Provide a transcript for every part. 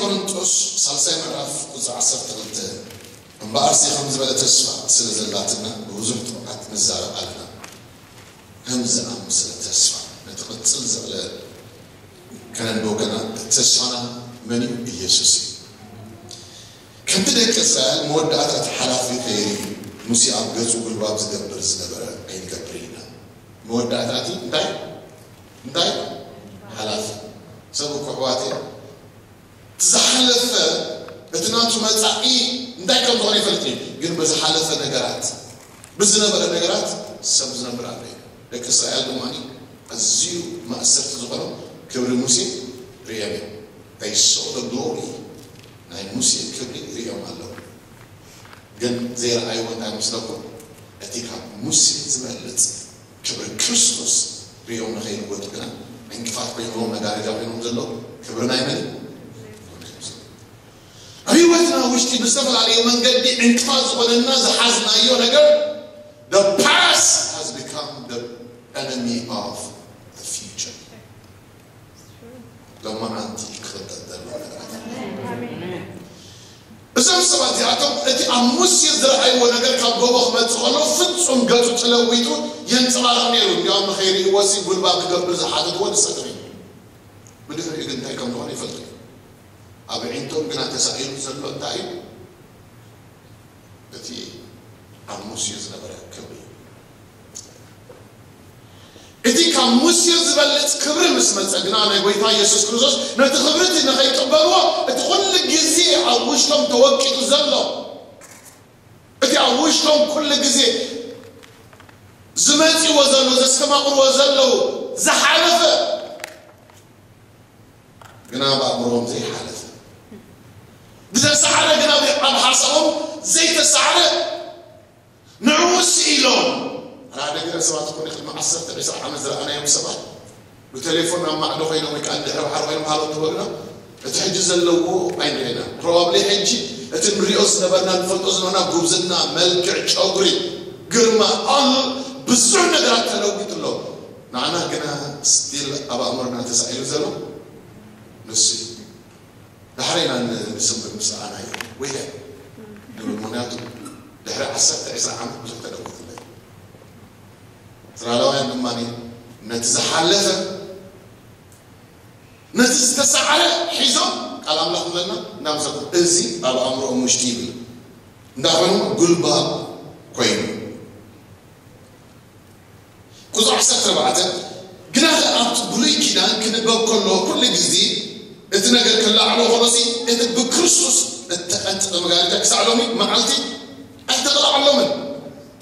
ቆሮንቶስ ሳልሳይ ምዕራፍ ቁጽሪ ዓሰርተ ክልተ፣ እምበኣርሲ ከም ዝበለ ተስፋ ስለ ዘላትና ብብዙሕ ጥቕዓት ንዛረብ ኣለና። ከም ዝኣመሰለ ተስፋ ነቲ ቅጽል ዝበለ ከነንብቦ ከና፣ እቲ ተስፋና መን እዩ? ኢየሱስ እዩ። ከምቲ ደቂ እስራኤል መወዳእታ እቲ ሓላፊ ከይሪ ሙሴ ኣብ ገጹ ጉልባብ ዝገብር ዝነበረ ኣይንገብር ኢና። መወዳእታ እቲ እንታይ? እንታይ? ሓላፊ። ሰብ እኮ ኣሕዋተይ እቲ ዝሓለፈ እቲ ናቱ መጻኢ እንታይ ከም ዝኾነ ይፈልጥ እዩ። ግን ብዝሓለፈ ነገራት ብዝነበረ ነገራት ሰብ ዝነብር ኣሎ እዩ። ደቂ እስራኤል ድማ ኣዝዩ ማእሰርቲ ዝኾኖም ክብሪ ሙሴ ርእዮም እዮም። They saw the glory ናይ ሙሴ ክብሪ ርእዮም ኣለዉ። ግን ዘይረኣይዎ እንታይ መስለኩም? እቲ ካብ ሙሴ ዝበልጽ ክብሪ ክርስቶስ ርእዮም ንኸይልወጡ ግና ዕንቅፋት ኮይንዎም መጋረጃ ኮይኖም ዘሎ ክብሪ ናይ መን እዩ? ኣብ ህይወትና ውሽጢ ብዝተፈላለዩ መንገዲ ዕንቅፋት ዝኾነና ዝሓዝናዮ ነገር the past has become the enemy of the future. ሎማዓንቲ ክኽተል ዘሎ ነገራት። እዞም ሰባት እዚኣቶም እቲ ኣብ ሙሴ ዝረኣይዎ ነገር ካብ ጎቦ ክመጽእ ከሎ ፍጹም ገጹ ተለዊጡ የንጸባርቕ ነይሩ። እንዲያውም ንኸይርእይዎ ሲ ጉልባብ ክገብር ዝሓተትዎ ንሳቶም እዩ። ብድሕሪኡ ግን እንታይ ከም ዝኾነ ይፈልጡ እዩ። ኣብ ኣዒንቶም ግና ተሳኢሉ ዘሎ እንታይ እዩ? እቲ ኣብ ሙሴ ዝነበረ ክብሪ። እቲ ካብ ሙሴ ዝበልጽ ክብሪ ምስ መጸ ግና ናይ ጎይታ ኢየሱስ ክርስቶስ ነቲ ክብሪ እቲ ንኸይቅበልዎ እቲ ኩሉ ግዜ ኣብ ውሽጦም ተወቂጡ ዘሎ፣ እቲ ኣብ ውሽጦም ኩሉ ግዜ ዝመጽእዎ ዘሎ፣ ዘስተማቕርዎ ዘለዉ ዝሓለፈ ግና ኣብ ኣእምሮኦም ዘይሓለፈ፣ ብዘሰዓረ ግና ኣብ ሓሳቦም ዘይተሰዓረ ንዕኡ ስኢሎም። ሓደ ገለ ሰባት እኮ ቅድሚ ዓሰርተ ዕስራ ዓመት ዝረኣናዮም ሰባት ብቴሌፎን ኣብ ማዕዶ ኮይኖም ወይ ከዓ እንድሕር ባሕሪ ኮይኖም ሃሎ እንትበሉና እቲ ሕጂ ዘለዎ ኣይንርእና። ፕሮባብሊ ሕጂ እቲ ንሪኦ ዝነበርና ንፈልጦ ዝነበርና ጉብዝና፣ መልክዕ፣ ጨጉሪ፣ ግርማ፣ ኣል ብዙሕ ነገራት ተለዊጡ ኣሎ። ንዓና ግና ስቲል ኣብ ኣእምሮና ተሳኢሉ ዘሎ ንሱ እዩ። ዳሕረይና ንስምር ምስ ኣና እዩ ወይለ ንብል። ምክንያቱ ድሕሪ ዓሰርተ ዕስራ ዓመት ብዙሕ ተለዊጡ ኣሎ። እስራኤላውያን ድማ ነቲ ዝሓለፈ ነቲ ዝተሳዕረ ሒዞም ቃል ኣምላኽ ንብለና እናምሰሉ እዚ ኣብ ኣእምሮኦም ውሽጢ ይብል እንዳኾኑ ጉልባብ ኮይኑ። ቁጽሪ ዓሰርተ ኣርባዕተ ግና ኣብቲ ብሉይ ኪዳን ክንበብ ከሎ ኩሉ ግዜ እቲ ነገር ክላዕሎ ከሎሲ እቲ ብክርስቶስ እተቐንጠጠ መጋረጃ ክሳዕ ሎሚ መዓልቲ ኣይተቕላዓሎምን።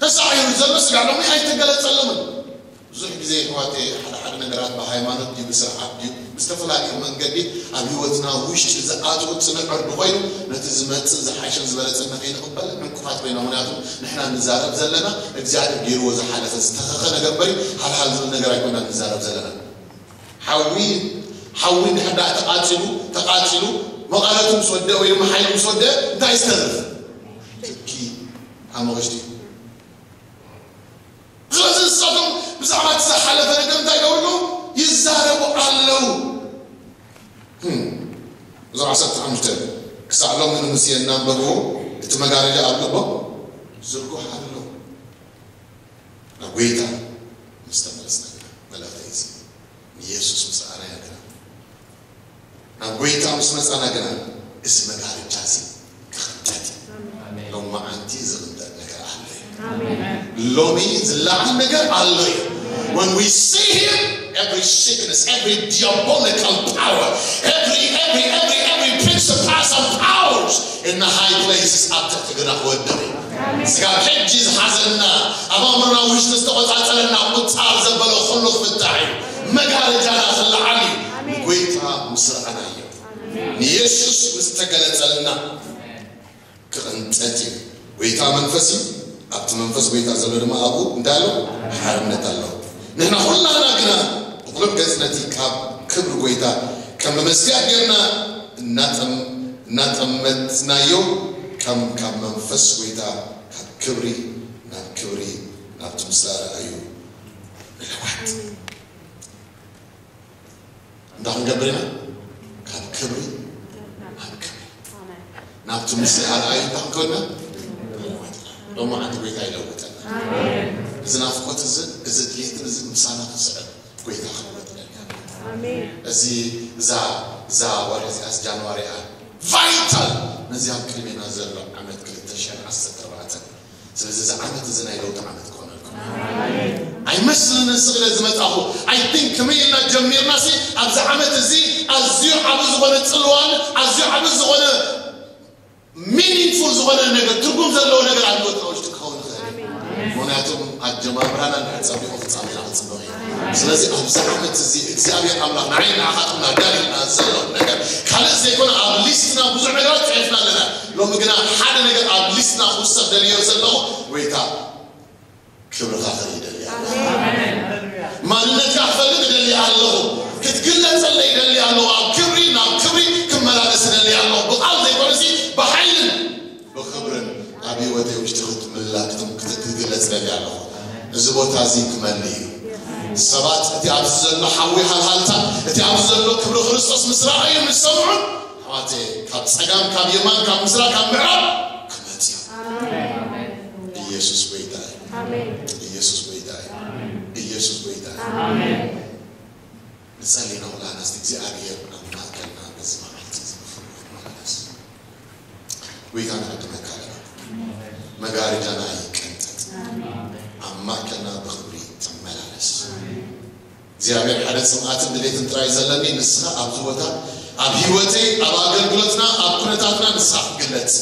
ተሳዒሩ ዘሎ ስጋዕ ሎሚ ኣይተገለጸሎምን። ብዙሕ ግዜ ኣሕዋተይ ሓደ ሓደ ነገራት ብሃይማኖት ድዩ ብስርዓት ድዩ ብዝተፈላለዩ መንገዲ ኣብ ህይወትና ውሽጢ ዝኣትዉ ጽንዕር ድኾይኑ ነቲ ዝመጽእ ዝሓሸን ዝበለጸን ንኸይንቕበል ዕንቅፋት ኮይና። ምክንያቱ ንሕና ንዛረብ ዘለና እግዚኣብሔር ገይርዎ ዝሓለፈ ዝተኸኸ ነገር እምበሪ ሓልሓል ዝብል ነገር ኣይኮና ንዛረብ ዘለና። ሓዊ ሓዊ እንድሕር ደኣ ተቓጺሉ ተቓጺሉ መቐረቱ ምስ ወደአ ወይ ድማ ሓይሉ ምስ ወደአ እንታይ ዝተርፍ? ትኪ ሓመቕሽቲ። ስለዚ ንሳቶም ብዛዕባ እቲ ዝሓለፈ ነገር እንታይ ይገብሩ ኣለዉ? ይዛረቡ ኣለዉ። እዞም ዓሰርተ ሓሙሽተ ክሳዕ ሎሚ ንሙሴ እናንበብዎ እቲ መጋረጃ ኣብ ልቦም ዝርጉሕ ኣሎ። ናብ ጎይታ ምስ ተመለስና ግና መልእኽቲ እዚ ንየሱስ ምስ ኣናዮ ግና ናብ ጎይታ ምስ መጻና ግና እዚ መጋረጃ እዚ ክኽተት እዩ። ሎማዓንቲ ዝቕንጠጥ ነገር ኣሎ እዩ። ሎሚ ዝለዓል ነገር ኣሎ እዩ። When we see him, every sickness, every diabolical power, every, every, every, every principles and powers in the high places ኣብ ትሕቲ ግና ክወድቕ እዩ። ስጋብ ሕጂ ዝሓዘና ኣብ ኣእምሮና ውሽጢ ዝተቆጻጸረና ቁጻር ዘበለ ኩሉ ክፍታሕ እዩ። መጋረጃና ክለዓል እዩ። ጎይታ ምስ ረኣናዮ ንየሱስ ምስ ተገለጸልና ክቕንጠት እዩ። ጎይታ መንፈስ እዩ። ኣብቲ መንፈስ ጎይታ ዘሎ ድማ ኣብኡ እንታይ ኣሎ? ሓርነት ኣሎ። ንሕና ኩላና ግና ብቑሉዕ ገጽ ነቲ ካብ ክብሪ ጎይታ ከም መመስገያ ጌርና እናጠም እናጠመትናዮ ከም ካብ መንፈስ ጎይታ ካብ ክብሪ ናብ ክብሪ ናብቲ ምስ ኣረኣዩ ምልዋጥ። እንታይ ክንገብር ኢና? ካብ ክብሪ ናብ እቲ ምስኡ ኣርኣዩ እንታይ ክንከውንና? ሎማዓንቲ ጎይታ ይለውጠና። እዚ ናፍቆት እዚ፣ እዚ ድሌትን እዚ ምሳና ክስዕብ ጎይታ ክለውጠና። እዚ፣ እዛ፣ እዛ ወርሒ እዚኣስ ጃንዋሪ እያ ቫይታል ነዚ ኣብ ቅድሜና ዘሎ ዓመት ክልተ ሽሕን ዓሰርተ ኣርባዕተን። ስለዚ እዚ ዓመት እዚ ናይ ለውጢ ዓመት ክኾነልኩም። ኣይመስልን ስቕለ ዝመጣኹ። I think ከመይ ኢልና ጀሚርና ሲ ኣብዚ ዓመት እዚ ኣዝዩ ዓቢ ዝኾነ ጽልዋን ኣዝዩ ዓቢ ዝኾነ ሚኒንግፉል ዝኾነ ነገር፣ ትርጉም ዘለዎ ነገር ኣብ ህይወትና ውሽጢ ክኸውን ይኽእል እዩ። ምኽንያቱም ኣጀማምራና እንድሕር ጸቢቑ ፍጻሜና ክጽብቕ እዩ። ስለዚ ኣብዚ ዓመት እዚ እግዚኣብሔር ኣምላኽ ንዓይ ንዓኻትኩም ኣዳሊልና ዘሎ ነገር ካልእ ዘይኮነ ኣብ ሊስትና ብዙሕ ነገራት ጽሒፍና ኣለና። ሎሚ ግና ሓደ ነገር ኣብ ሊስትና ክውሰኽ ደልዮ ዘለኹ ጎይታ ክብርኻ ክርኢ ይደሊ ኣለኹ። ማንነትካ ክፈልጥ ይደሊ ኣለኹ። ክትግለጸለይ ይደሊ ኣለኹ። ኣብ ክብሪ ናብ ክብሪ ክመላለስ ይደሊ ኣለኹ። ብቓል ዘይኮነሲ ብሓይልን ብኽብርን ኣብ ህይወተይ ውሽጢ ክትምላ ክትም-፣ ክትግለጽ ይደሊ ኣለኹ። እዚ ቦታ እዚ ክመሊ እዩ። ሰባት እቲ ኣብዚ ዘሎ ሓዊ ሃልሃልታ፣ እቲ ኣብዚ ዘሎ ክብሪ ክርስቶስ ምስ ረኣዩ ምስ ሰምዑ፣ ኣሕዋተይ ካብ ጸጋም ካብ የማን ካብ ምስራቅ ካብ ምዕራብ ክመጽ እዩ። ኢየሱስ ጎይታ እዩ። ኢየሱስ ጎይታ እዩ። ኢየሱስ ጎይታ እዩ። ንጸሊ ኢና ኩላና እስቲ እግዚኣብሔር ኣብ ማእከልና በዚ መዓልቲ እዚ ብፍቕሩ ክመላለስ። ጎይታ ንዕድመካ ኣለና። መጋረጃና ይቀንጠጥ። ኣብ ማእከልና ብኽብሪ ትመላለስ። እግዚኣብሔር ሓደ ጽምኣትን ድሌትን ጥራይ ዘለኒ፣ ንስኻ ኣብዚ ቦታ ኣብ ህይወተይ፣ ኣብ ኣገልግሎትና፣ ኣብ ኩነታትና ንስኻ ክትግለጽ።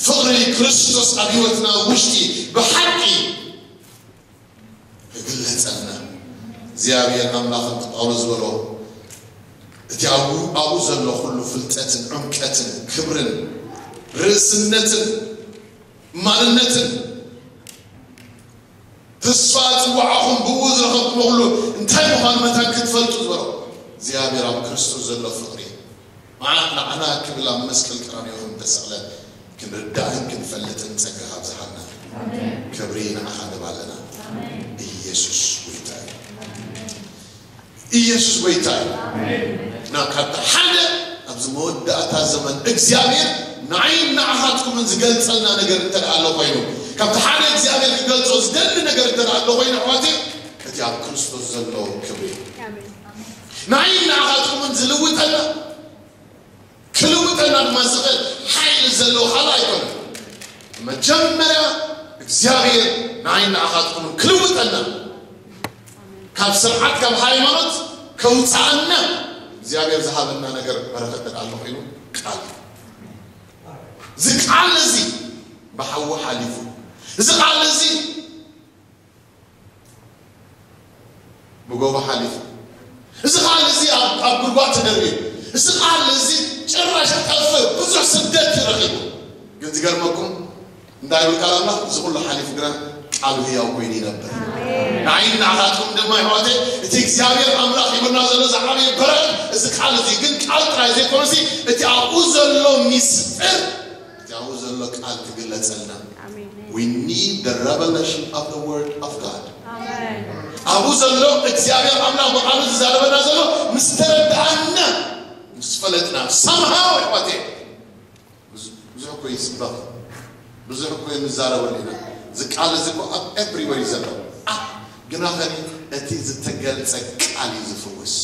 ፍቕሪ ክርስቶስ ኣብ ህይወትና ውሽጢ ብሓቂ ክግለጸልና። እግዚኣብሔር ኣምላኽ ከምቲ ጳውሎስ ዝበሎ፣ እቲ ኣብኡ፣ ኣብኡ ዘሎ ኩሉ ፍልጠትን ዕምቀትን ክብርን ርእስነትን ማንነትን ተስፋ ጽዋዕኹም ብኡ ዝረኸብኩሞ ኩሉ እንታይ ምዃኑ መታን ክትፈልጡ ዝበሎ እግዚኣብሔር ኣብ ክርስቶስ ዘሎ ፍቕሪ መዓ-፣ ንዓና ክብል ኣብ መስቀል ቀራንዮ ከም ተሰቕለ ክንርዳእን ክንፈልጥን ጸጋ ኣብዝሓልና። ክብሪ ንዓኻ ንህብ ኣለና። ኢየሱስ ጎይታ እዩ። ኢየሱስ ጎይታ እዩ። እና ካብቲ ሓደ ኣብዚ መወዳእታ ዘመን እግዚኣብሔር ንዓይን ንዓኻትኩምን ዝገልጸልና ነገር እንተ ደኣ ኣሎ ኮይኑ፣ ካብቲ ሓደ እግዚኣብሔር ክገልጾ ዝደሊ ነገር እንተ ደኣ ኣሎ ኮይኑ፣ ኣሕዋተይ፣ እቲ ኣብ ክርስቶስ ዘሎ ክብሪ እዩ። ንዓይን ንዓኻትኩምን ዝልውጠና፣ ክልውጠና ድማ ዝኽእል ሓይሊ ዘለዎ ካልእ ኣይኮነን። መጀመርያ እግዚኣብሔር ንዓይን ንዓኻትኩምን ክልውጠና፣ ካብ ስርዓት፣ ካብ ሃይማኖት ከውፅኣና እግዚኣብሔር ዝሃበና ነገር በረከት ኣሎ ኮይኑ ቃል እዩ። እዚ ቃል እዚ ብሓዊ ሓሊፉ፣ እዚ ቃል እዚ ብጎቦ ሓሊፉ፣ እዚ ቃል እዚ ኣብ፣ ኣብ ጉድጓድ ተደርብዩ፣ እዚ ቃል እዚ ጭራሽ ክጠፍእ ብዙሕ ስደት እዩ ረኺቡ። ግን ዝገርመኩም እንታይ ይብል ቃል ኣምላኽ? እዚ ኩሉ ሓሊፉ ግና ቃሉ ህያው ኮይኑ ይነብር። ንዓይን ንዓኻትኩም ድማ ኣሕዋተይ፣ እቲ እግዚኣብሔር ኣምላኽ ሂቡና ዘሎ ዝዓበየ በረኸት እዚ ቃል እዚ። ግን ቃል ጥራይ ዘይኮነሲ፣ እቲ ኣብኡ ዘሎ ሚስጥር፣ እቲ ኣብኡ ዘሎ ቃል ክግለጸልና። We need the revelation of the word of God. ኣብኡ ዘሎ እግዚኣብሔር ኣምላኽ ብቃሉ ዝዛረበና ዘሎ ምስ ተረድኣና፣ ምስ ፈለጥና፣ somehow ኣሕዋተይ፣ ብዙ-፣ ብዙሕ እኮ ይስበኽ፣ ብዙሕ እኮ ንዛረበሉ ኢና። እዚ ቃል እዚ እኮ ኣብ everywhere እዩ ዘሎ። ኣ-፣ ግና ኸኒ እቲ ዝተገልጸ ቃል እዩ ዝፍውስ።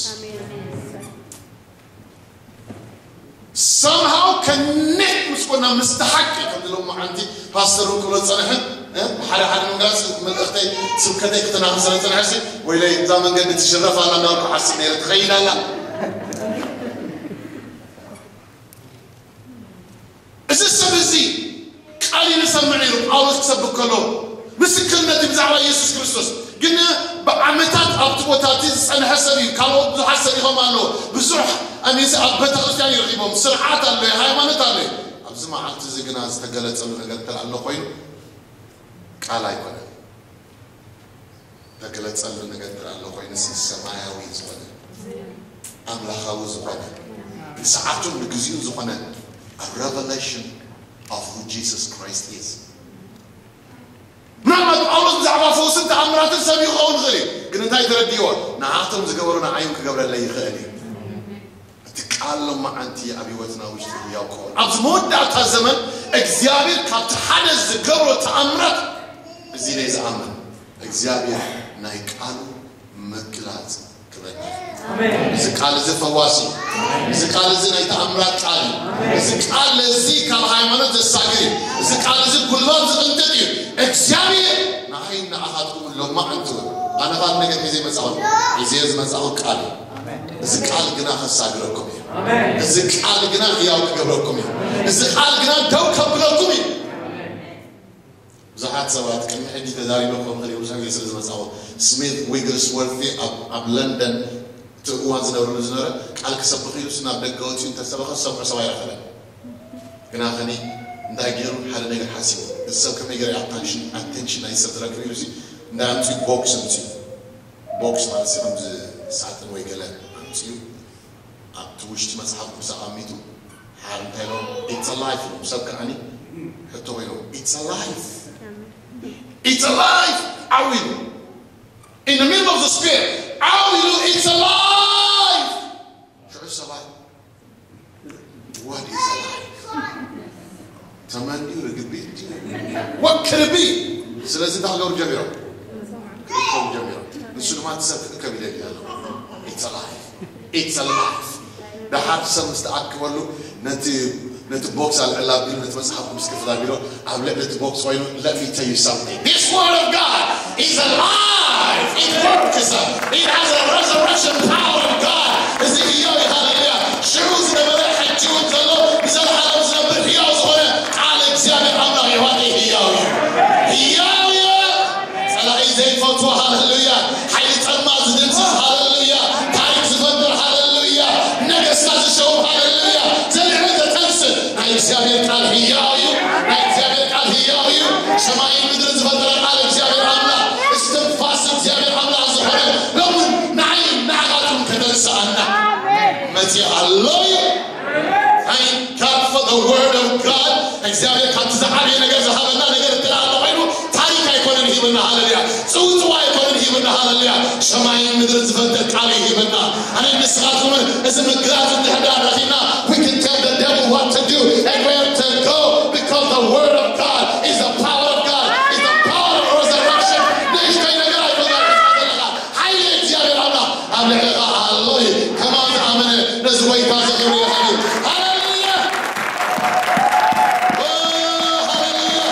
Somehow ከኔት ምስ ኮና ምስቲ ሓቂ፣ ከምዚ ሎማዓንቲ ፓስተር እውን ክብሎ ዝጸንሐ፣ እ፣ ብሓደ ሓደ መንገዲ መልእኽተይ ስብከተይ ክተናኽፍ ስለ ዝጸንሐ፣ ሲ ወይለይ እዛ መንገዲ ትሽረፍ ኣላ እንዳበልኩ ሓሲብ ነይረ፣ ትኸይድ ኣላ። እዚ ሰብ እዚ ቃል እዩ ዝሰምዕ ነይሩ። ጳውሎስ ክሰብክ ከሎ ምስክርነት እዩ ብዛዕባ ኢየሱስ ክርስቶስ። ግን ብዓመታት ኣብቲ ቦታ እቲ ዝጸንሐ ሰብ እዩ። ካልኦት ብዙሓት ሰቢኾም ኣለዉ። ብዙሕ ኣሜዚ ኣብ ቤተ ክርስቲያን ይረኺቦም። ስርዓት ኣሎ፣ ሃይማኖት ኣሎ። ኣብዚ መዓልቲ እዚ ግና ዝተገለጸሉ ነገር እንተ ኣሎ ኮይኑ ቃል ኣይኮነን። ተገለጸሉ ነገር እንተ ኣሎ ኮይኑስ ሰማያዊ ዝኾነ፣ ኣምላኻዊ ዝኾነ፣ ንሰዓቱን ንግዚኡን ዝኾነ a revelation of who Jesus Christ is። ምናልባት ጳውሎስ ብዛዕባ ፈውስን ተኣምራትን ሰሚዑ ክኸውን ይኽእል እዩ። ግን እንታይ ተረዲእዎ? ንዓቶም ዝገበሩ ንዓይ እውን ክገብረለይ ይኽእል እዩ። እቲ ቃል ሎማዓንቲ ኣብ ህይወትና ውሽጢ ህያው ክኸውን፣ ኣብዚ መወዳእታ ዘመን እግዚኣብሔር ካብቲ ሓደ ዝገብሮ ተኣምራት እዚ ኢለ ዝኣምን። እግዚኣብሔር ናይ ቃሉ ምግላጽ ክበና። እዚ ቃል እዚ ፈዋሲ እዩ። እዚ ቃል እዚ ናይ ተኣምራት ቃል እዩ። እዚ ቃል እዚ ካብ ሃይማኖት ዘሳግር እዩ። እዚ ቃል እዚ ጉልባት ዝቕንጥጥ እዩ። እግዚኣብሔር ንዓይ ንዓኻትኩም ሎማዓንቲ እውን ኣነ ካልእ ነገር ሒዘ ይመጻኹ፣ ሒዘ ዝመጻኹ ቃል እዩ። እዚ ቃል ግና ከሳግረኩም እዩ። እዚ ቃል ግና ህያው ክገብረኩም እዩ። እዚ ቃል ግና ደው ከብለኩም እዩ። ብዙሓት ሰባት ቅድሚ ሕጂ ተዛሪበ ክኸውን ክእል እዮም፣ ብዙሕ ግዜ ስለ ዝመጻኹ። ስሚት ዊግልስወርት ኣብ፣ ኣብ ለንደን እቲ እዋን ዝነብረሉ ዝነበረ ቃል ክሰብኽ ኢሉ ናብ ደገ ወጺኡ እንተሰበኸ ዝሰምዖ ሰብ ኣይረኸበን። ግና ኸኒ እንታይ ገይሩ? ሓደ ነገር ሓሲቡ፣ እዚ ሰብ ከመይ ገይረ ኣታንሽን፣ ኣቴንሽን ናይ ሰብ ዝረክብ ኢሉ ሲ እንታይ ኣምጺኡ? ቦክስ ኣምጺኡ። ቦክስ ማለት ሲ ከምዚ ሳጥን ወይ ገለ ኣምጺኡ ኣብቲ ውሽጢ መጽሓፍ ቅዱስ ኣቐሚጡ ሓር እንታይ ኢሎም? It's alive ኢሎም። ሰብ ከዓኒ ሕቶ ኮይኖም፣ It's alive! It's alive! ዓው ኢሉ። In the middle of the spirit ዓው ኢሉ፣ It's alive! ሽዑ ሰባት What is alive? ተመን ድዩ ርግቢት ድዩ? What could it be? ስለዚ እንታይ ክገብሩ ጀሚሮም? ክእከቡ ጀሚሮም። ንሱ ድማ እቲ ሰብ ክእከብ ይደሊ ኣሎ። It's alive. It's alive. ደሓር ሰብ ምስ ተኣከበሉ ነቲ፣ ነቲ ቦክስ ኣልዕል ኣቢሉ ነቲ መጽሓፍ ቅዱስ ክፍት ኣቢሉ ኣብ ልዕሊ እቲ ቦክስ ኮይኑ, let me tell you something. This word of God is alive. It works. It has a resurrection power of God. እዚ ህያው እዩ። ሃሌሉያ። ሽዑ ዝነበረ፣ ሕጂ እውን ዘሎ፣ ንዘለዓለም ዝነብር ህያው ዝኾነ ቃል እግዚኣብሔር ኣምላኽ የዋቂ ህያው እዩ። ህያው እዩ። ጸላኢ ዘይፈትዎ፣ ሃሌሉያ። ሓይሊ ጸልማት ዝድምስስ፣ ሃሌሉያ። ታሪክ ዝፈጥር፣ ሃሌሉያ። ነገስታት ዝሸውም፣ ሃሌሉያ። ዘልዕል ዘጠንስ ናይ እግዚኣብሔር ቃል ህያው እዩ። ናይ እግዚኣብሔር ቃል ህያው እዩ። ሰማይን ምድርን ዝፈጠረ ቃል እግዚኣብሔር ኣምላኽ፣ እስትንፋስ እግዚኣብሔር ኣምላኽ ዝኾነ ሎምን ንዓይን ንዓኻትኩም ከተንስኣና መጺኡ ኣሎ እዩ። Thank God for the word of God. እግዚኣብሔር ካብቲ ዝዓበየ ነገር ዝሃበና ነገር እንተ ደኣ ኣሎ ኮይኑ፣ ታሪክ ኣይኮነን ሂብና፣ ሃሌሉያ። ጽውጽዋ ኣይኮነን ሂብና፣ ሃሌሉያ። ሰማይን ምድርን ዝፈጥር ቃል እዩ ሂብና። ኣነ ንስኻትኩምን እዚ ምግላጽ እንድሕር ደኣ ረኺብና, we can tell the devil what to do and where to go, because the word of God is the power of God, is the power of resurrection. ንእሽተይ ነገር ኣይኮነን ዘለኻ ሓይሊ እግዚኣብሔር ኣምላኽ ኣብ ልዕሊኻ ኣሎ እዩ። ከማን ዝኣመነ ነዚ ጎይታ እዚ ክብሪ ይሃብ እዩ። ሃሌሉያ! ኦ፣ ሃሌሉያ!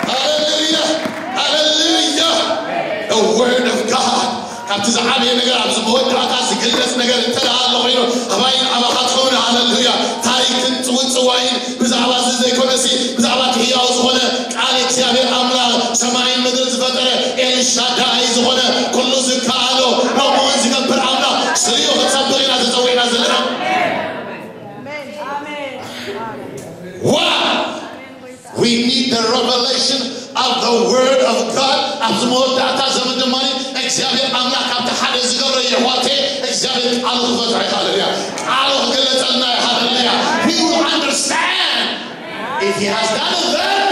ሃሌሉያ! ሃሌሉያ! The word of God። ካብቲ ዝዓበየ ነገር ኣብዚ መወዳእታ ዝግለጽ ነገር እንተ ደኣ ኣሎ ኮይኑ፣ ኣባይን ኣባኻትኩምን፣ ሃሌሉያ፣ ታሪክን ጽውጽዋይን ብዛዕባ እዚ ዘይኮነሲ፣ ብዛዕባ እቲ ህያው ዝኾነ ቃል እግዚኣብሔር ኣምላኽ፣ ሰማይን ምድርን ዝፈጠረ ኤልሻዳይ ዝኾነ፣ ኩሉ ዝከኣሎ፣ ሎሚ እውን ዝገብር ኣምላኽ፣ ስሪኡ ክንጸብቕ ኢና ተጸዊዕና ዘለና። ዋ! We need the revelation of the word of God. ኣብዚ መወዳእታ ዘመን ድማ እግዚኣብሔር ኣምላኽ ካብቲ ሓደ ዝገብሮ፣ የሕዋተይ፣ እግዚኣብሔር ቃሉ ክፈትሖ እዩ። ሃሌሉያ። ቃሉ ክግለጸልና እዩ። ሃሌሉያ። We will understand. If he has done it then,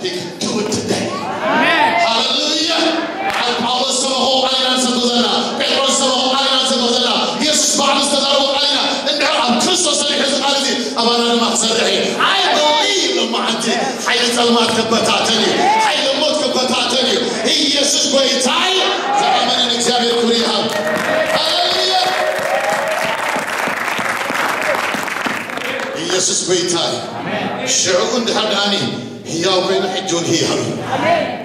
he can do it today. ሃሌሉያ። ቃል ጳውሎስ ዝሰበኾ ቃል ኢና ንሰብኽ ዘለና። ጴጥሮስ ዝሰበኾ ቃል ኢና ንሰብኽ ዘለና። የሱስ ባዕሉ ዝተዛረቦ ቃል ኢና። እንድሕር ኣብ ክርስቶስ ሰሪሑ እዚ ቃል እዚ ኣባና ድማ ክሰርሕ እዩ። I believe ሎማዓንቲ ሓይሊ ጸልማት ክበታተን እዩ። ሓይሊ ሞት ክበታተን እዩ። ኢየሱስ ጎይታ እዩ። ዝኣመነ ንእግዚኣብሔር ክብሪ ይሃብ። ሃሌሉያ። ኢየሱስ ጎይታ እዩ። ሽዑ እንድሕር ደኣኒ ህያው ኮይኑ ሕጂ እውን ህያው እዩ።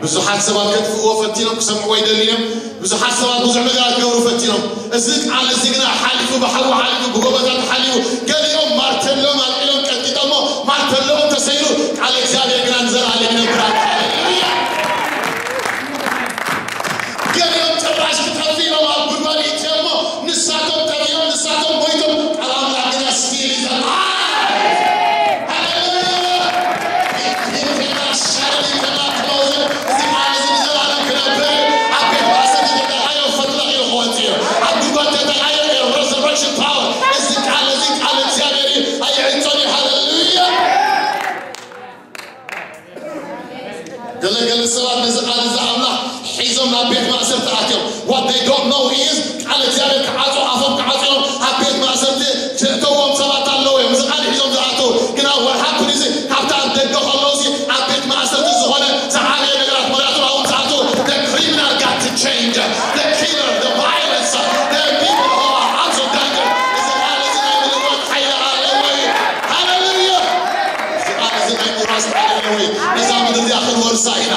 ብዙሓት ሰባት ከጥፍእዎ ፈቲኖም፣ ክሰምዕዎ ይደልዩ እዮም። ብዙሓት ሰባት ብዙሕ ነገራት ክገብሩ ፈቲኖም። እዚ ቃል እዚ ግና ሓሊፉ፣ ብሓዊ ሓሊፉ፣ ብጎቦታት ሓሊፉ፣ ገሊኦም ማርተሎም ኣልዒሎም ቀጥቂጦሞ፣ ማርተሎም ተሰይሩ፣ ቃል እግዚኣብሔር ግና ንዘለኣለም ይነብር ኣሎ። ሃሌሉያ! ገሊኦም ጭራሽ ክጠፍእ ኢሎም ኣብ ጉድጓድ ይእትዮሞ፣ ንሳቶም ጠፊኦም፣ ንሳቶም ሞይቶም፣ ቃል ኣምላኽ ግና still is alive። ሃሌሉያ! He cannot shatter, he cannot close it። እዚ ቃል እዚ ንዘለኣለም ክነብር እዩ። ኣብ ቤት ማእሰርቲ ተጠቕዓዮ ፈትለቕ ኢሉ ክወጽእ እዩ። ኣብ ጉድጓድ ተጠቕዓዮ resurrection power። እዚ ቃል እዚ ቃል እግዚኣብሔር እዩ። ኣይዕጾን እዩ። ሃሌሉያ! ወርሳ ኢና።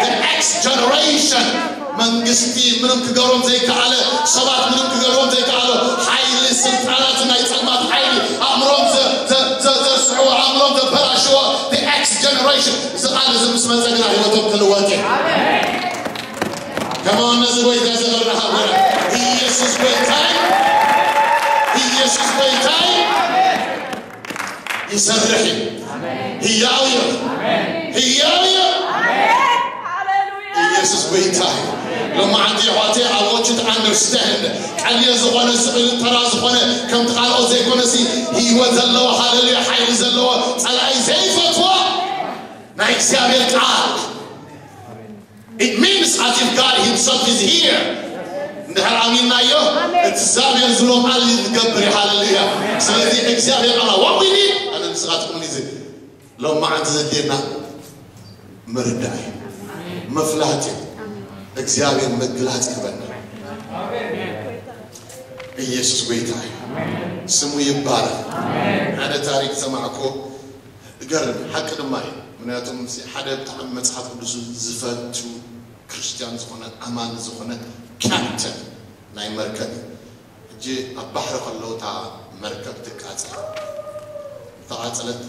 The X generation መንግስቲ ምንም ክገብሮም ዘይከኣለ፣ ሰባት ምንም ክገብሮም ዘይከኣለ ሓይሊ፣ ስልጣናት፣ ናይ ጸልማት ሓይሊ ኣእምሮም ዘ- ዘ- ዘ- ዘስሕዎ፣ ኣእምሮም ዘበላሽዎ፣ the X generation። እዚ ቃል እዚ ምስ መጸ ግና ህይወቶም ክልወጥ እዩ። ከማን ነዚ ጎይታ ዘመርና ሃገረ። ኢየሱስ ጎይታ እዩ። ኢየሱስ ጎይታ እዩ። ይሰርሕ እዩ። ህያው እዩ። ህያው እዩ። ኢየሱስ ጎይታ እዩ። ሎማዓንቲ ኣሕዋተይ፣ I want you to understand። ቀሊል ዝኾነ ስቕ ኢሉ ተራ ዝኾነ ከምቲ ካልኦት ዘይኮነሲ፣ ህይወት ዘለዎ፣ ሃሌሉያ፣ ሓይሊ ዘለዎ፣ ጸላኢ ዘይፈትዎ ናይ እግዚኣብሔር ቃል። It means as if God himself is here። እንድሕር ኣሚንናዮ፣ እግዚኣብሔር ዝብሎ ቃል ዝገብር እዩ። ሃሌሉያ። ስለዚ እግዚኣብሔር ኣምላኽ፣ what we need፣ ኣነ ንስኻትኩም እዚ ሎማዓንቲ ዘድልየና ምርዳእ እዩ፣ ምፍላጥ እዩ። እግዚኣብሔር ምግላጽ ይህበና። ኢየሱስ ጎይታ እዩ። ስሙ ይባረክ። ሓደ ታሪክ ሰማዕኮ፣ እገርም ሓቂ ድማ እዩ። ምክንያቱም ሓደ ብጣዕሚ መጽሓፍ ቅዱስ ዝፈቱ ክርስትያን ዝኾነ ኣማኒ ዝኾነ ካፕተን ናይ መርከብ እዩ። ሕጂ ኣብ ባሕሪ ከለዉ እታ መርከብ ትቃጸል። ተቓጸለት።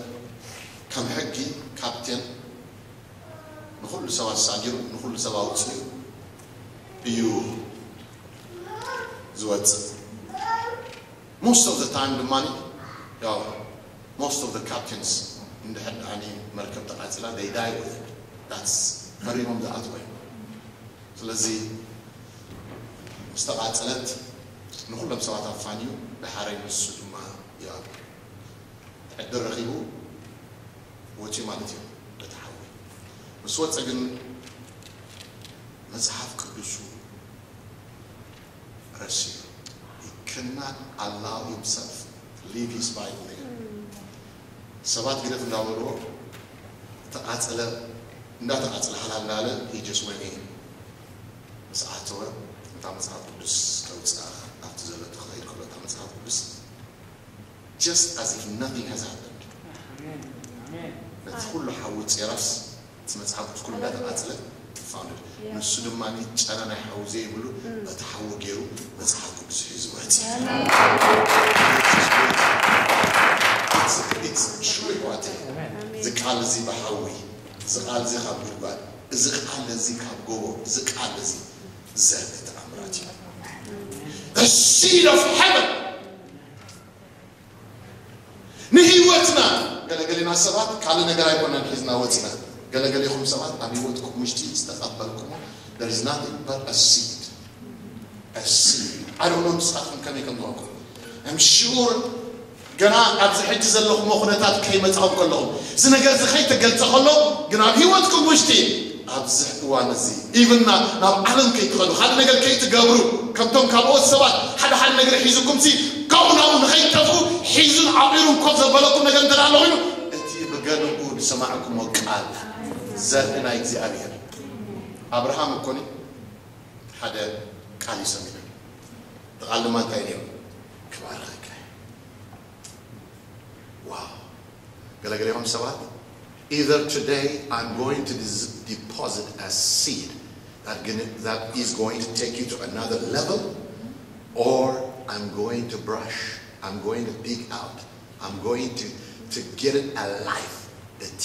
ከም ሕጊ ካፕቴን ንኹሉ ሰባት ሳጊሩ ንኹሉ ሰብ ኣውፅኡ እዩ ዝወፅእ። Most of the time ድማ ያው most of the captains እንድሕር ደኣኒ መርከብ ተቃፂላ they die with it. That's ፈሪሞም ዝኣትወ እዩ። ስለዚ ምስ ተቃፀለት ንኩሎም ሰባት ኣፋንዩ ደሓረይ ንሱ ድማ ያው ዕድል ረኺቡ ወፂኡ ማለት እዩ በቲ ሓዊ። ምስ ወፀ ግን መፅሓፍ ቅዱሱ ረሲዑ። He cannot allow himself to leave his Bible there. ሰባት ግደፍ እንዳበልዎ ተቃፀለ እንዳተቃፀለ ሓላል እንዳለ he just went in። ምስ ኣተወ እታ መፅሓፍ ቅዱስ ከውፅኣ ኣብቲ ዘለቶ ክኸይድ ከሎ እታ መፅሓፍ ቅዱስ just as if nothing has happened። ነቲ ኩሉ ሓዊ ጼራስ እቲ መጽሓፍ ቅዱስ ኩሉ እንዳተቃጽለ found it። ንሱ ድማ ጨና ናይ ሓዊ ዘይብሉ በቲ ሓዊ ገይሩ መጽሓፍ ቅዱስ ሒዙ ወፂ። It's true ይሕዋተይ። እዚ ቃል እዚ ብሓዊ፣ እዚ ቃል እዚ ካብ ጉድጓድ፣ እዚ ቃል እዚ ካብ ጎቦ፣ እዚ ቃል እዚ ዘርኢ ተኣምራት እዩ። The seed of heaven ንህይወትና። ገለገሌና ሰባት ካልእ ነገር ኣይኮነን ሒዝና ወፅና። ገለገሌኹም ሰባት ኣብ ህይወትኩም ውሽጢ ዝተቐበልኩሞ there is nothing but a seed. A seed. I don't know ንስኻትኩም ከመይ ከም ዝኾንኩም። I'm sure ገና ኣብዚ ሕጂ ዘለኹሞ ኩነታት ከይመጻኹም ከለኹም እዚ ነገር እዚ ከይተገልጸ ከሎ ግን ኣብ ህይወትኩም ውሽጢ ኣብዚ እዋን እዚ even ናብ ዓለም ከይትኸዱ ካልእ ነገር ከይትገብሩ ከምቶም ካልኦት ሰባት ሓደ ሓደ ነገር ሒዙኩም ሲ ካብኡ ናብኡ ንኸይትጠፍኡ ሒዙን ዓቂሩን ኮፍ ዘበለኩም ነገር እንተ ኣሎ ኮይኑ እቲ ብገንኡ ዝሰማዕኩሞ ቃል ዘርኢ ናይ እግዚኣብሔር ኣብርሃም እኮኒ ሓደ ቃል ይሰሚዑ እቲ ቃል ድማ እንታይ ነይሩ ክባርኸካ ዋው ገለገሌኹም ሰባት either today I'm going to deposit a seed that, gonna, that is going to take you to another level or I'm going to brush I'm going to dig out I'm going to, to get it alive እቲ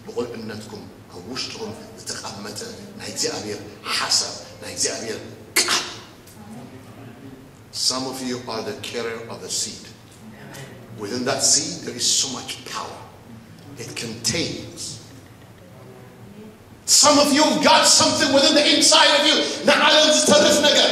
ብቁልዕነትኩም ኣብ ውሽጥኹም ዝተቐመጠ ናይ እግዚኣብሔር ሓሳብ ናይ እግዚኣብሔር ቃል Some of you are the carrier of the seed. Within that seed, there is so much power. It contains. Some of you have got something within the inside of you. ንዓለም ዝተርፍ ነገር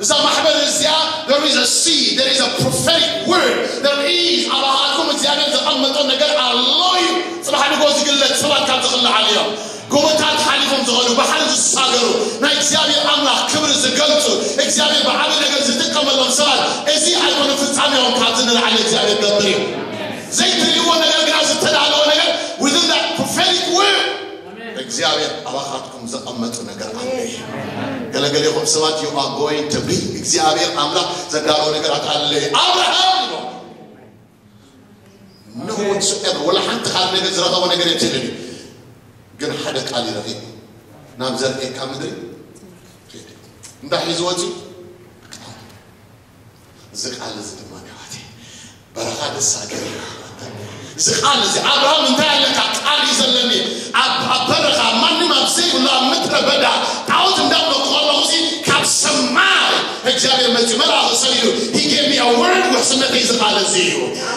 እዛ ማሕበር እዚኣ there is a seed, there is a prophetic word, there is ኣባኻትኩም እግዚኣብሔር ዘቐመጦ ነገር ኣሎ እዩ። ፅባሕ ንጎ ዝግለፅ ሰባት ካብ ዝኽልዓል እዮም። ጎቦታት ሓሊፎም ዝኸዱ ባሕሪ ዝሳገሩ ናይ እግዚኣብሔር ኣምላኽ ክብሪ ዝገልፁ እግዚኣብሔር ብዓብዪ ነገር ዝጥቀመሎም ሰባት እዚ ኣይኮነ ፍፃሜኦም ካብዚ ንላዕሊ እግዚኣብሔር ገብር እዩ ዘይትሪእዎ ነገር ግና ዝተዳለወ ነገር within that prophetic word እግዚኣብሔር ኣባኻትኩም ዘቐመጡ ነገር ኣለ ገለገሌኹም ሰባት you are going to be እግዚኣብሔር ኣምላኽ ዘዳለወ ነገራት ኣለ ኣብርሃም no whatsoever ወላ ሓንቲ ካልእ ነገር ዝረኸቦ ነገር የብዝለኒ ግን ሓደ ቃል እዩ ረኺቡ። ናብ ዘርእየካ ምድሪ ኺድ። እንታይ ሒዙ ወፂኡ? እዚ ቃል እዚ ድማ ነዋቴ በረኻ ደሳ ገይሩ። እዚ ቃል እዚ ኣብርሃም እንታይ ኣለካ? ቃል እዩ ዘለኒ። ኣብ ኣብ በረኻ ማንም ኣብ ዘይብሉ ኣብ ምድረ በዳ ጣዖት እንዳምለኹ ከለኹ እዚ ካብ ሰማይ እግዚኣብሔር መፂኡ መልኣኽ ሰሊሉ he gave me a word። ውሕስነተይ እዚ ቃል እዚ እዩ።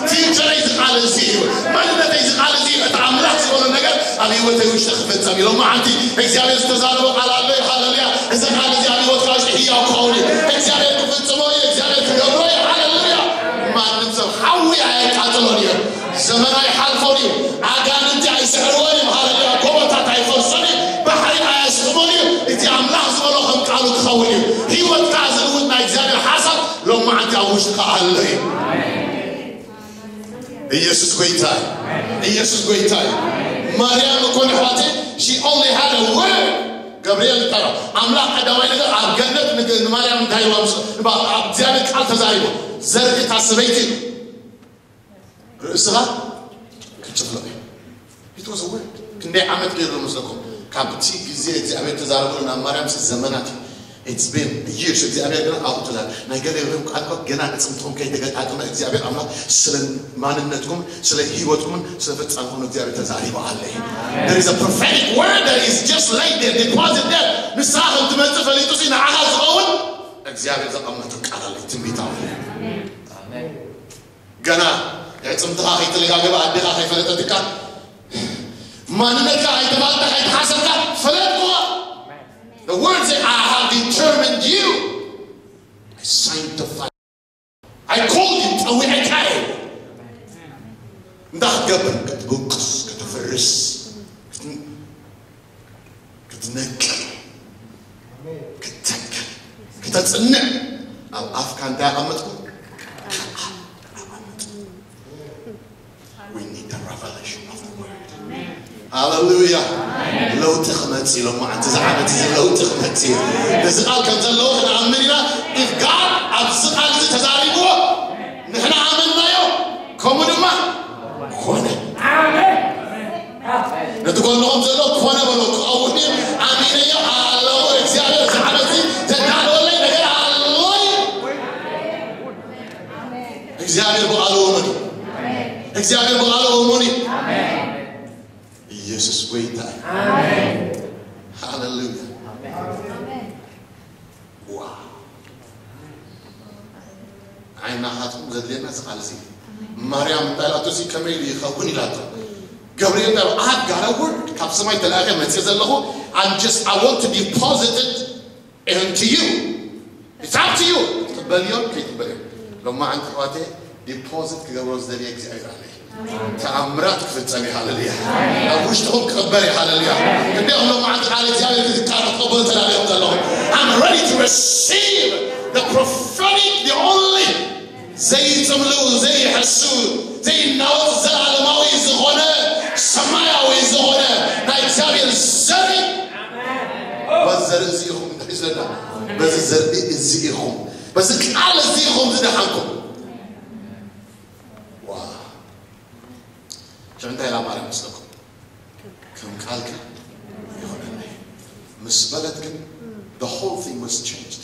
ፊውቸረይ እዚ ቃል እዚ እዩ። መንነተይ እዚ ቃል እዚ እዩ። እቲ ኣምላኽ ዝበሎ ነገር ኣብ ህይወተይ ውሽጢ ክፍጸም እዩ። ሎማዓንቲ እግዚኣብሔር ዝተዛረቦ ቃል ኣሎ እዩ። ሃለሉያ። እዚ ቃል እዚ ኣብ ህይወትካ ውሽጢ ህያው ክኸውን እዩ። እግዚኣብሔር ክፍጽሞ እዩ። እግዚኣብሔር ክገብሮ እዩ። ሃለሉያ። ማንም ሰብ ሓዊ ኣየቃጽሎን እዩ። ዘመን ኣይሓልፎን እዩ። ኣጋንንቲ ኣይስዕርዎን እዮም። ሃለሉያ። ጎቦታት ኣይፈርሶን እዩ። ባሕሪ ኣየስጥሞን እዩ። እቲ ኣምላኽ ዝበሎ ከም ቃሉ ክኸውን እዩ። ህይወትካ ዝልውጥ ናይ እግዚኣብሔር ሓሳብ ሎማዓንቲ ኣብ ውሽጥካ ኣሎ እዩ። ኢየሱስ ጎይታ እዩ። ኢየሱስ ጎይታ እዩ። ማርያም እኮ ነሕዋተይ she only had a word። ገብርኤል እንታይ ኢሉ? ኣምላኽ ቀዳማይ ነገር ኣብ ገነት ንግ- ንማርያም እንታይ ኢልዋ? ምስ- ንባ- ኣብ እግዚኣብሔር ቃል ተዛሪቡ። ዘርእታ ሰበይቲ ርእስኻ ክጭፍልቕ እዩ። It was a word። ክንደይ ዓመት ገይሩ መስለኩም? ካብቲ ግዜ እግዚኣብሔር ተዛረበሉ ናብ ማርያም ሲ ዘመናት እዩ። It's been years። እግዚኣብሔር ግን ኣብኡ ተዛረ ናይ ገለ ይኹን ቃል እኮ ገና ዕፅምትኹም ከይተገጣጠመ እግዚኣብሔር ኣምላኽ ስለ ማንነትኩም ስለ ህይወትኩምን ስለ ፍጻሜኹምን እግዚኣብሔር ተዛሪቡ ኣለ እዩ። There is a prophetic word that is just like there deposit there። ንስኻ ከም ትመፅእ ፈሊጡ ሲ ንዓኻ ዝኸውን እግዚኣብሔር ዘቐመጠ ቃል ኣለ እዩ። ትንቢታዊ እዩ። ገና ዕፅምትኻ ከይተለጋገበ ኣዴኻ ከይፈለጠትካ ማንነትካ ከይተባልተ ከይተሓሰብካ ፈለጥኩዋ። The word said I have determined you. I sanctified. I called you. ፀዊዐካ እየ። እንታይ ክትገብር? ክትብቅስ፣ ከተፍርስ፣ ክትነቅል፣ ክትተክል፣ ክተፅንዕ ኣብ ኣፍካ እንታይ ኣቐመጥኩ? We need the revelation of the word. ሃለሉያ። ለውጢ ክመጽእ ኢሎም መዓንቲ ዝዓመት እዚ ለውጢ ክመጽእ እዩ። እዚ ቃል ከም ዘለዎ ክንኣምን ኢና። If God ኣብዚ ቃል እዚ ተዛሪብዎ ንሕና ኣመንናዮ ከምኡ ድማ ኮነ። ነቲ ጎንኹም ዘሎ ኮነ በሎ። ክኸውን እዩ። ኣሚነዮ ኣለዎ። እግዚኣብሔር ዝዓመት እዚ ዘዳለወለይ ነገር ኣሎ እዩ። እግዚኣብሔር ብቓሉ እሙን እዩ። እግዚኣብሔር ብቓሉ እሙን እዩ። ኢየሱስ ጎይታ እዩ። ሃሌሉያ። ዋ ዓይናኻትኩም ዘድልየና እዚ ቃል እዚ ማርያም እንታይ ኢላቶ እዚ ከመይ ኢሉ ይኸውን ኢላቶ ገብርኤል እንታይ I've got a word ካብ ሰማይ ተላእከ መፅእ ዘለኹ I'm just I want to deposit it And to you, it's up to you. ትበልዮ ከይትበልዮ ሎማ ዓንቲ ኣሕዋተይ ዲፖዚት ክገብሮ ዝደልየ እግዚኣብሔር ኣለ ተኣምራት ክፍጸም እዩ ሃለሉያ ኣብ ውሽጥኹም ክቕበር እዩ ሃለሉያ እንዲኹም ሎማ ዓንቲ ቃል እግዚኣብሔር ክትቃር ክትቐበሉ ተዳልዮም ዘለኹም I'm ready to receive the prophetic the only ዘይጽምልው ዘይሕሱ ዘይናወጽ ዘላለማዊ ዝኾነ ሰማያዊ ዝኾነ ናይ እግዚኣብሔር ዘርኢ በዚ ዘርኢ እዚ ኢኹም ንሕዝበና በዚ ዘርኢ እዚ ኢኹም በዚ ቃል እዚ ኢኹም ዝደሓንኩም ሽዑ እንታይ ኢላ ማርያም መስለኩም ከም ቃልካ ይኹነለይ ምስ በለት ግን the whole thing was changed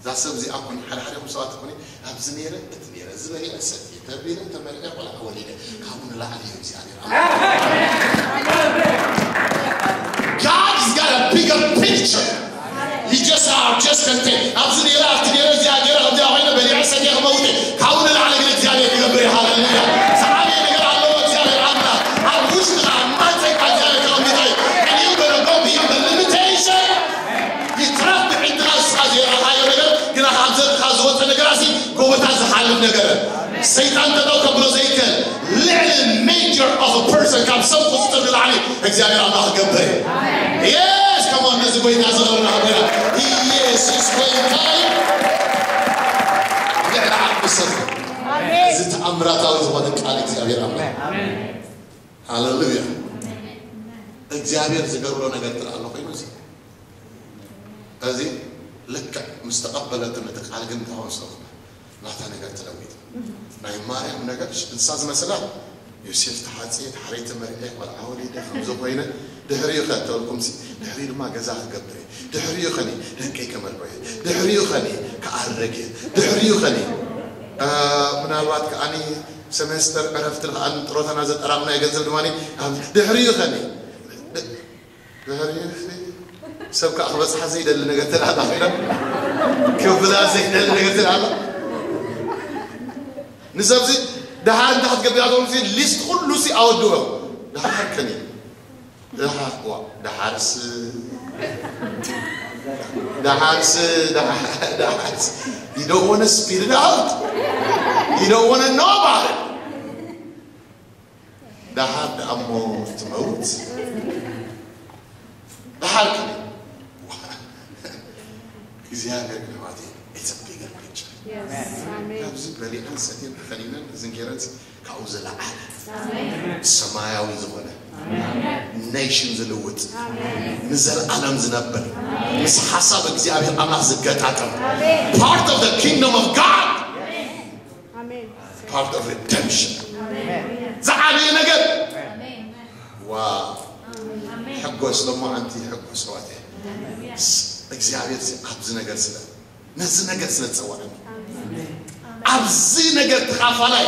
እዛ ሰብ እዚኣ ኮነ ሓደ ሓደ ኹም ሰባት ኮነ ኣብዚ ነይረ እቲ ነይረ እዚ በሊዐ ሰትየ ተቢለ ተመርዐ ቆልዓ ወሊደ ካብኡ ንላዕሊ እዩ እግዚኣብሔር God's got a bigger picture. You just are just content. ኣብዚ ነይረ ኣብቲ ነይረ እዚኣ ገይረ ከምዚኣ ኮይነ በሊዐ ሰትየ ክመውት ካብኡ ንላዕሊ ግን እግዚኣብሔር ክገብር እዩ ሃለሉያ ዝዓበየ ነገር ኣለዎ እግዚኣብሔር ኣምላኽ ኣብ ውሽጥኻ ኣብ ማፀካ እግዚኣብሔር ከቐምጠ እዩ And you gonna go beyond the limitation ይትረፍ ብዒንትኻ ንስኻ ዘይረኣኻዮ ነገር ግና ካብ ዘርካ ዝወፀ ነገራሲ ጎቦታት ዝሓልፍ ነገር ሰይጣን ጠጠው ከብሎ ዘይክእል ልዕሊ major of a person ካብ ሰብ ቁፅፅር ንላዕሊ እግዚኣብሔር ኣምላኽ ክገብር እዩ yes come on ነዚ ጎይታ ዘመርና ሃገራ ኢየሱስ ጎይታ እዩ ልዕሊ ዓቅሚ ሰብ እዚ ተኣምራታዊ ዝኾነ ቃል እግዚኣብሔር ኣምላኽ ሃሌሉያ እግዚኣብሔር ዝገብሮ ነገር ጥራ ኣሎ ኮይኑ እዚ እዚ ልክዕ ምስ ተቐበለቱ ነቲ ቃል ግን ተወሰኹ ናታ ነገር ተለዊጡ ናይ ማርያም ነገር እንስሳ ዝመስላ ዮሴፍ ተሓፅየ ተሓረይ ተመሪዐ ቆልዓ ወሊደ ከምዚ ኮይነ ድሕሪኡ ከ እንተልኩምሲ፣ ድሕሪኡ ድማ ገዛ ክገብር እየ፣ ድሕሪኡ ኸኒ ደቀይ ከመርቆ እየ፣ ድሕሪኡ ኸኒ ክኣረግ እየ፣ ድሕሪኡ ኸኒ ምናልባት ከኣኒ ሰሜስተር ዕረፍቲ ከኣ ጥሮታና ዘጠራቕናዮ ገንዘብ ድማ ድሕሪኡ ኸኒ ድሕሪኡ ሰብ ከኣ ክበጽሓ ዘይደሊ ነገር ተላላ ኮይና ክብላ ዘይደሊ ነገር ተላላ ንሰብዚ ደሓር እንታይ ክትገብር ኣቶም ሊስት ኩሉ ሲ ኣወድኦ ደሓር ከኒ ደሓር ዋ ደሓርስ ደሓርስ ደሓርስ you don't want to spit it out you don't want to know about it ደሓር ደኣሞ ትመውት ደሓር ከ እግዚኣብሔር ግን ኣሕዋተይ it's a bigger picture ካብዚ በሊዐን ሰትየን ተኸሊለን ዝንጌረን ካብኡ ዘለዓለ ሰማያዊ ዝኾነ ኔሽን ዝልውጥ ንዘለዓለም ዝነብር ምስ ሓሳብ እግዚኣብሔር ኣምላኽ ዝገጣጠም part of the kingdom of God part of redemption ዝዓበየ ነገር ዋ ሕጎስ ሎማዓንቲ ሕጎስ ኣሕዋተይ እግዚኣብሔር ኣብዚ ነገር ስለ ነዚ ነገር ስለ ዝፀዋዕኒ ኣብዚ ነገር ተኻፋላይ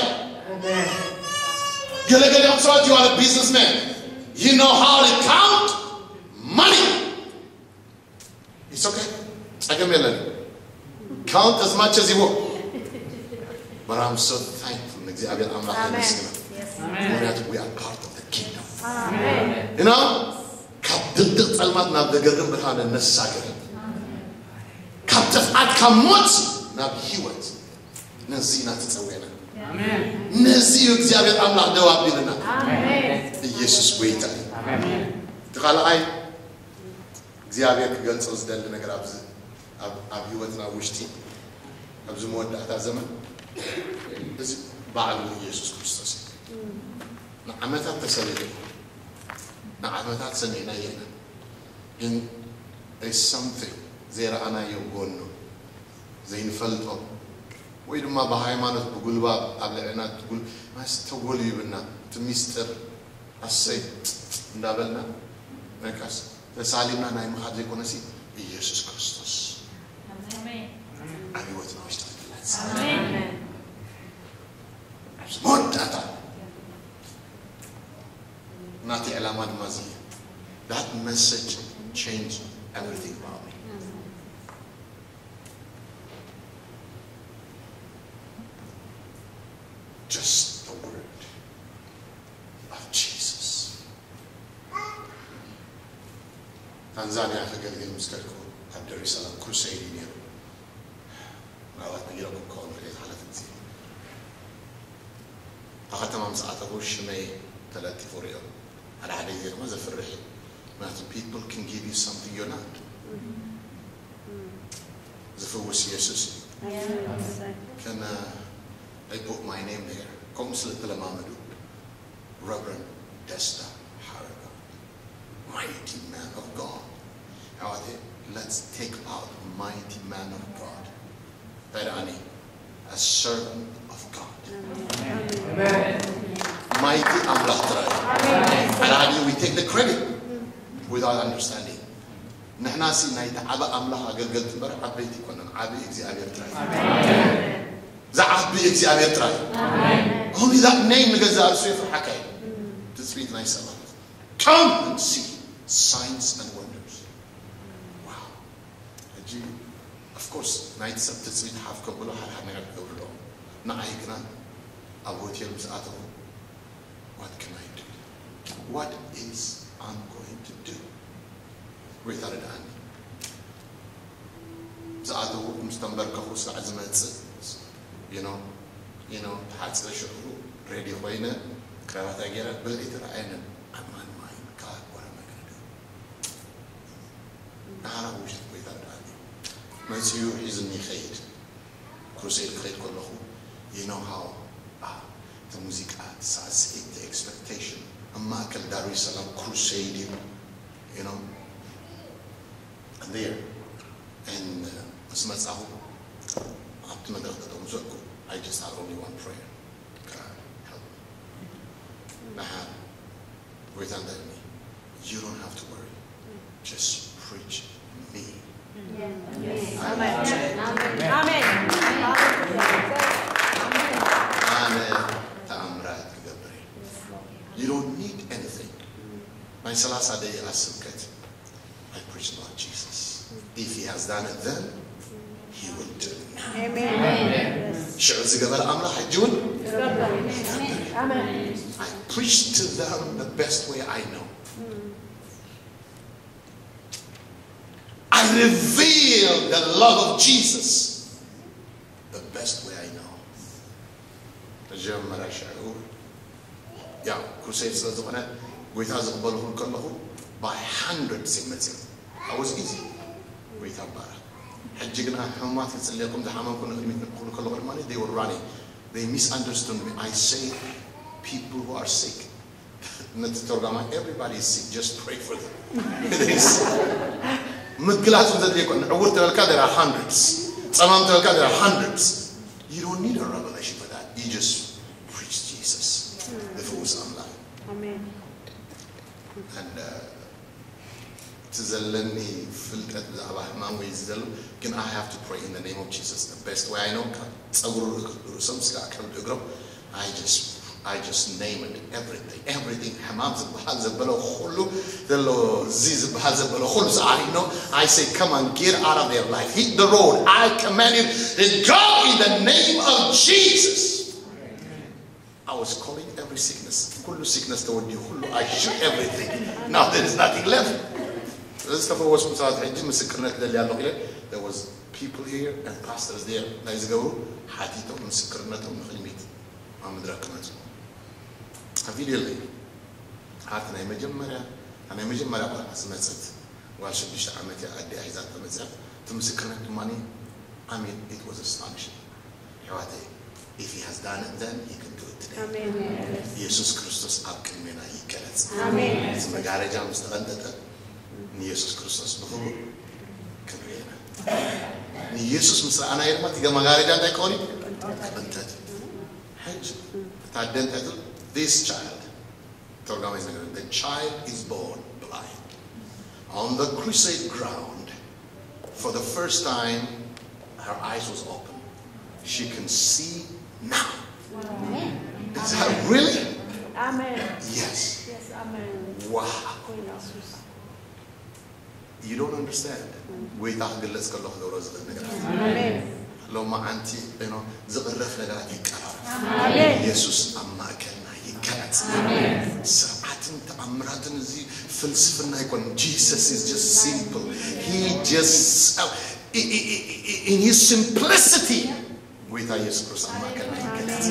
ገለገሊኦም ሰባት you are a businessman you know how to count money it's okay ጸገም የለን count as much as you want but I'm so thankful ንእግዚኣብሔር ኣምላኽ የመስግና ምክንያቱ we are part of the kingdom you know ካብ ድቅድቅ ጸልማት ናብ ዘገርም ብርሃን እነሳገር ካብ ጥፍኣት ካብ ሞት ናብ ህይወት ነዚ ኢና ተጸዊዕና ነዚ እዩ እግዚኣብሔር ኣምላኽ ደው ኣቢልና ኢየሱስ ጎይታ እዩ እቲ ካልኣይ እግዚኣብሔር ክገልጾ ዝደሊ ነገር ኣብዚ ኣብ ህይወትና ውሽጢ ኣብዚ መወዳእታ ዘመን እዚ ባዕሉ ኢየሱስ ክርስቶስ እዩ ንዓመታት ተሰሊሉ ንዓመታት ሰሚዕናዮ ኢና ግን something ዘይረኣናዮ ጎኑ ዘይንፈልጦ ወይ ድማ ብሃይማኖት ብጉልባብ ኣብ ልዕና ማስ ተጎልዩብና እቲ ሚስጥር ኣሰይ እንዳበልና ነቃስ ተሳሊምና ናይ ምኻድ ዘይኮነሲ ኢየሱስ ክርስቶስ ኣብ ህይወትና ውሽጢ ክግለጽ ኣብዚ መወዳእታ ናቲ ዕላማ ድማ እዚ እዩ that message change everything about me just the word of Jesus ታንዛንያ ከገልግል ምስ ከድኩ ኣብ ደሪሰላም ክሩሰይድ እዩ ነይሩ ምናልባት ነጊረኩም ከሆን ክልተ ሓለፍ ግዜ ኣብ ከተማ ምስ ኣተኹ ሽመይ ተለጢፉ ሪኦ ሓደ ሓደ ግዜ ድማ ዘፍርሕ እዩ ምክንያቱ people can give you something you're not ዝፍውስ ኢየሱስ እዩ ከም I put my name there ከምኡ ስለ ተለማመዱ Reverend Desta Haraka mighty man of God ኣዋቴ let's take out mighty man of God እንታይ ደኣኒ a servant of God mighty ኣምላኽ ጥራይ ኣራዲ we take the credit without understanding ንሕና ሲ ናይቲ ዓበ ኣምላኽ ኣገልገልቲ እምበር ዓበይቲ ይኮነን ዓብ እግዚኣብሔር ጥራይ ዝዓቢ እግዚኣብሔር ጥራይ only that name ንገዛእ ርእሱ የፍርሓካ እዩ ትጽቢት ናይ ሰባት come and see signs and wonders wow ሕጂ of course ናይቲ ሰብ ትጽቢት ሓፍ ከብሎ ሓደ ሓደ ነገር ክገብሩ ኣለዎ ንዓይ ግና ኣብ ሆቴል ምስ ኣተኹ what can I do what is I'm going to do ጎይታ ርድኣኒ ዝኣተዉ ምስ ተንበርከኹ ስራዕ ዝመፅእ you know you know ተሓፅረ ሽዑ ሬዲ ኮይነ ክራባታ ገይረ ብልዒ ተረኣየንን ኣማን ማይን God what am I gonna do ናሃራ ውሽጢ ጎይታ ርድኣኒ መፅኡ ሒዝኒ ይኸይድ ክሩሴድ ክኸይድ ከለኹ you know how እቲ ሙዚቃ ሳዕስዒት expectation ኣብ ማእከል ዳር ሰላም ክሩሴድ እዩ you know and there and ምስ መጻኹ ኣብቲ መድረኽ ጠጠው ምስ በልኩ I just had only one prayer God help me ደሓር ጎይታ እንታይ You don't have to worry. Just preach me. ኣሜን። ኣሜን። ኣነ ተኣምራት ክገብር እየ። You don't need anything. ናይ ሰላሳ ደቂቃ ስብከት I preach about Jesus. If he has done it then, he will do it now. ኣሜን። ሽዑ ዝገበረ ኣምላኽ ሕጂ እውን ኣሜን። I preach to them the best way I know. I reveal the love of Jesus the best way I know. መጀመርያ ሽዑ ያው ክሩሴድ ስለ ዝኾነ ጎይታ ዝቕበልኹም ከለኹ by hundreds ይመፅእ። I was easy. ጎይታ ይባረክ። ሕጂ ግና ሕሙማት ክፅልየኩም ዝሓመምኩ ንቕድሚት ንክሉ ከለኹ ድማ they were running. They misunderstood me. I say people who are sick. ነቲ ተርጓማይ everybody is sick, just pray for them. It is. ምግላፅ ዘድልየኮ ዕውር ተበልካ there are hundreds. ፀማም ተበልካ there are hundreds. You don't need a revelation for that. You just preach Jesus. ዝፍውስ ኣምላኽ። ኣሜን። And uh, እቲ ዘለኒ ፍልጠት ብዛዕባ ሕማም ወይ እዚ ዘሎ ግን I have to pray in the name of Jesus. The best way I know ካብ ፀጉሪ ርእሶም ስጋዕ ከብዲ እግሮም I just I just name it everything everything ሕማም ዝበሃል ዘበለ ኩሉ ዘሎ እዚ ዝበሃል ዘበለ ኩሉ I know. I say come on, get out of their life, hit the road. I command you to go in the name of Jesus. I was calling every sickness. ኩሉ sickness ተወዲኡ ኩሉ I shook everything. Now there is nothing left. ስለዚ ዝተፈወስኩ ሰባት ሕጂ ምስክርነት ደሊ ኣለኹ ኢለ there was people here and pastors there ናይ ዝገብሩ ሓቲቶም ምስክርነቶም ንቕድሚት ኣብ መድረክ ክመፁ ኣብ ቪድዮ ኣለይ ሓቲ ናይ መጀመርያ ናይ መጀመርያ ቆልዓ ዝመፀት ጓል ሽዱሽተ ዓመት እያ ኣዲኣ ሒዛ ተመፅያ እቲ ምስክርነት ድማ I mean it was astonishing. ኣሕዋተይ if he has done it then he can do it today. ኣሜን። ኢየሱስ ክርስቶስ ኣብ ቅድሜና ይገለጽ። ኣሜን። እቲ መጋረጃ ምስ ተቐንጠጠ ንኢየሱስ ክርስቶስ ብኽብሩ ክንርኢ ኢና። ንኢየሱስ ምስ ረኣናዮ ድማ እቲ መጋረጃ እንታይ ክኸውን እዩ? ክቕንጠጥ እዩ። ሕጂ እታ ኣደ እንታይ ትብል? This child ተርጓማይ ዝነገረ the child is born blind on the crusade ground. For the first time, her eyes was open. She can see now. Is that really? ኣሜን። Yes. የስ ኣሜን። Wow. ኮይኑ ኢየሱስ You don't understand. ጎይታ ክግለጽ ከሎ ክገብሮ ዝኽእል ነገራት ኣሜን። ሎማዓንቲ ዝቕረፍ ነገራት ይቀራረብ። ኣሜን። ኢየሱስ ኣብ ማእከልና ይገለጽ። ስርዓትን ተኣምራትን እዚ ፍልስፍና ኣይኮን። Jesus is just simple. He just in his simplicity ጎይታ ኢየሱስ ክርስቶስ ኣብ ማእከልና ይገለጽ።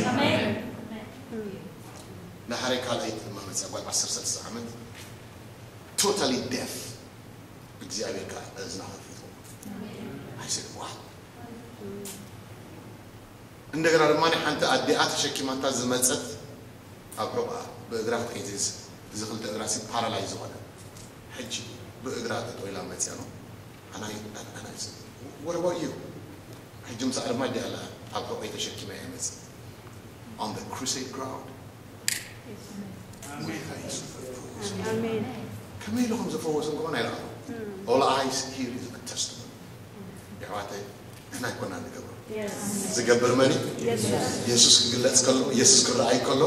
ዳሕራይ ካልኣይቲ ድማ መፅያ ጓል ዓሰርተ ሰለስተ ዓመት totally deaf እግዚኣብሔር ከዓ እዝና ከፊቱ። I said wow. እንደገና ድማ ሓንቲ ኣዲኣ ተሸኪማታ ዝመፀት ኣብ ሕቑኣ ብእግራ ክትከይድ እዚ ክልተ እግራ ሲ ፓራላይዝ ዝኾነ ሕጂ ብእግራ ጠጠው ኢላ መፅያ ነው ኣናይ ኣናይ what about you? ሕጂ ምሳዕ ድማ ኣዲኣ ኣላ ኣብ ሕቑ ተሸኪማ እያ መፅእ on the crusade ground. ጎይታ ኢየሱስ ፈወሰ። ኣሜን። ከመይ ኢሉ ከም ዘፈወሰ እንኳን ኣይረኣኹ። All I hear is a testimony. የሕዋተይ ንሕና ኣይኮና ንገብሮ የስ ዝገብር መን እዩ? የሱስ ኢየሱስ ክግለጽ ከሎ ኢየሱስ ክረኣይ ከሎ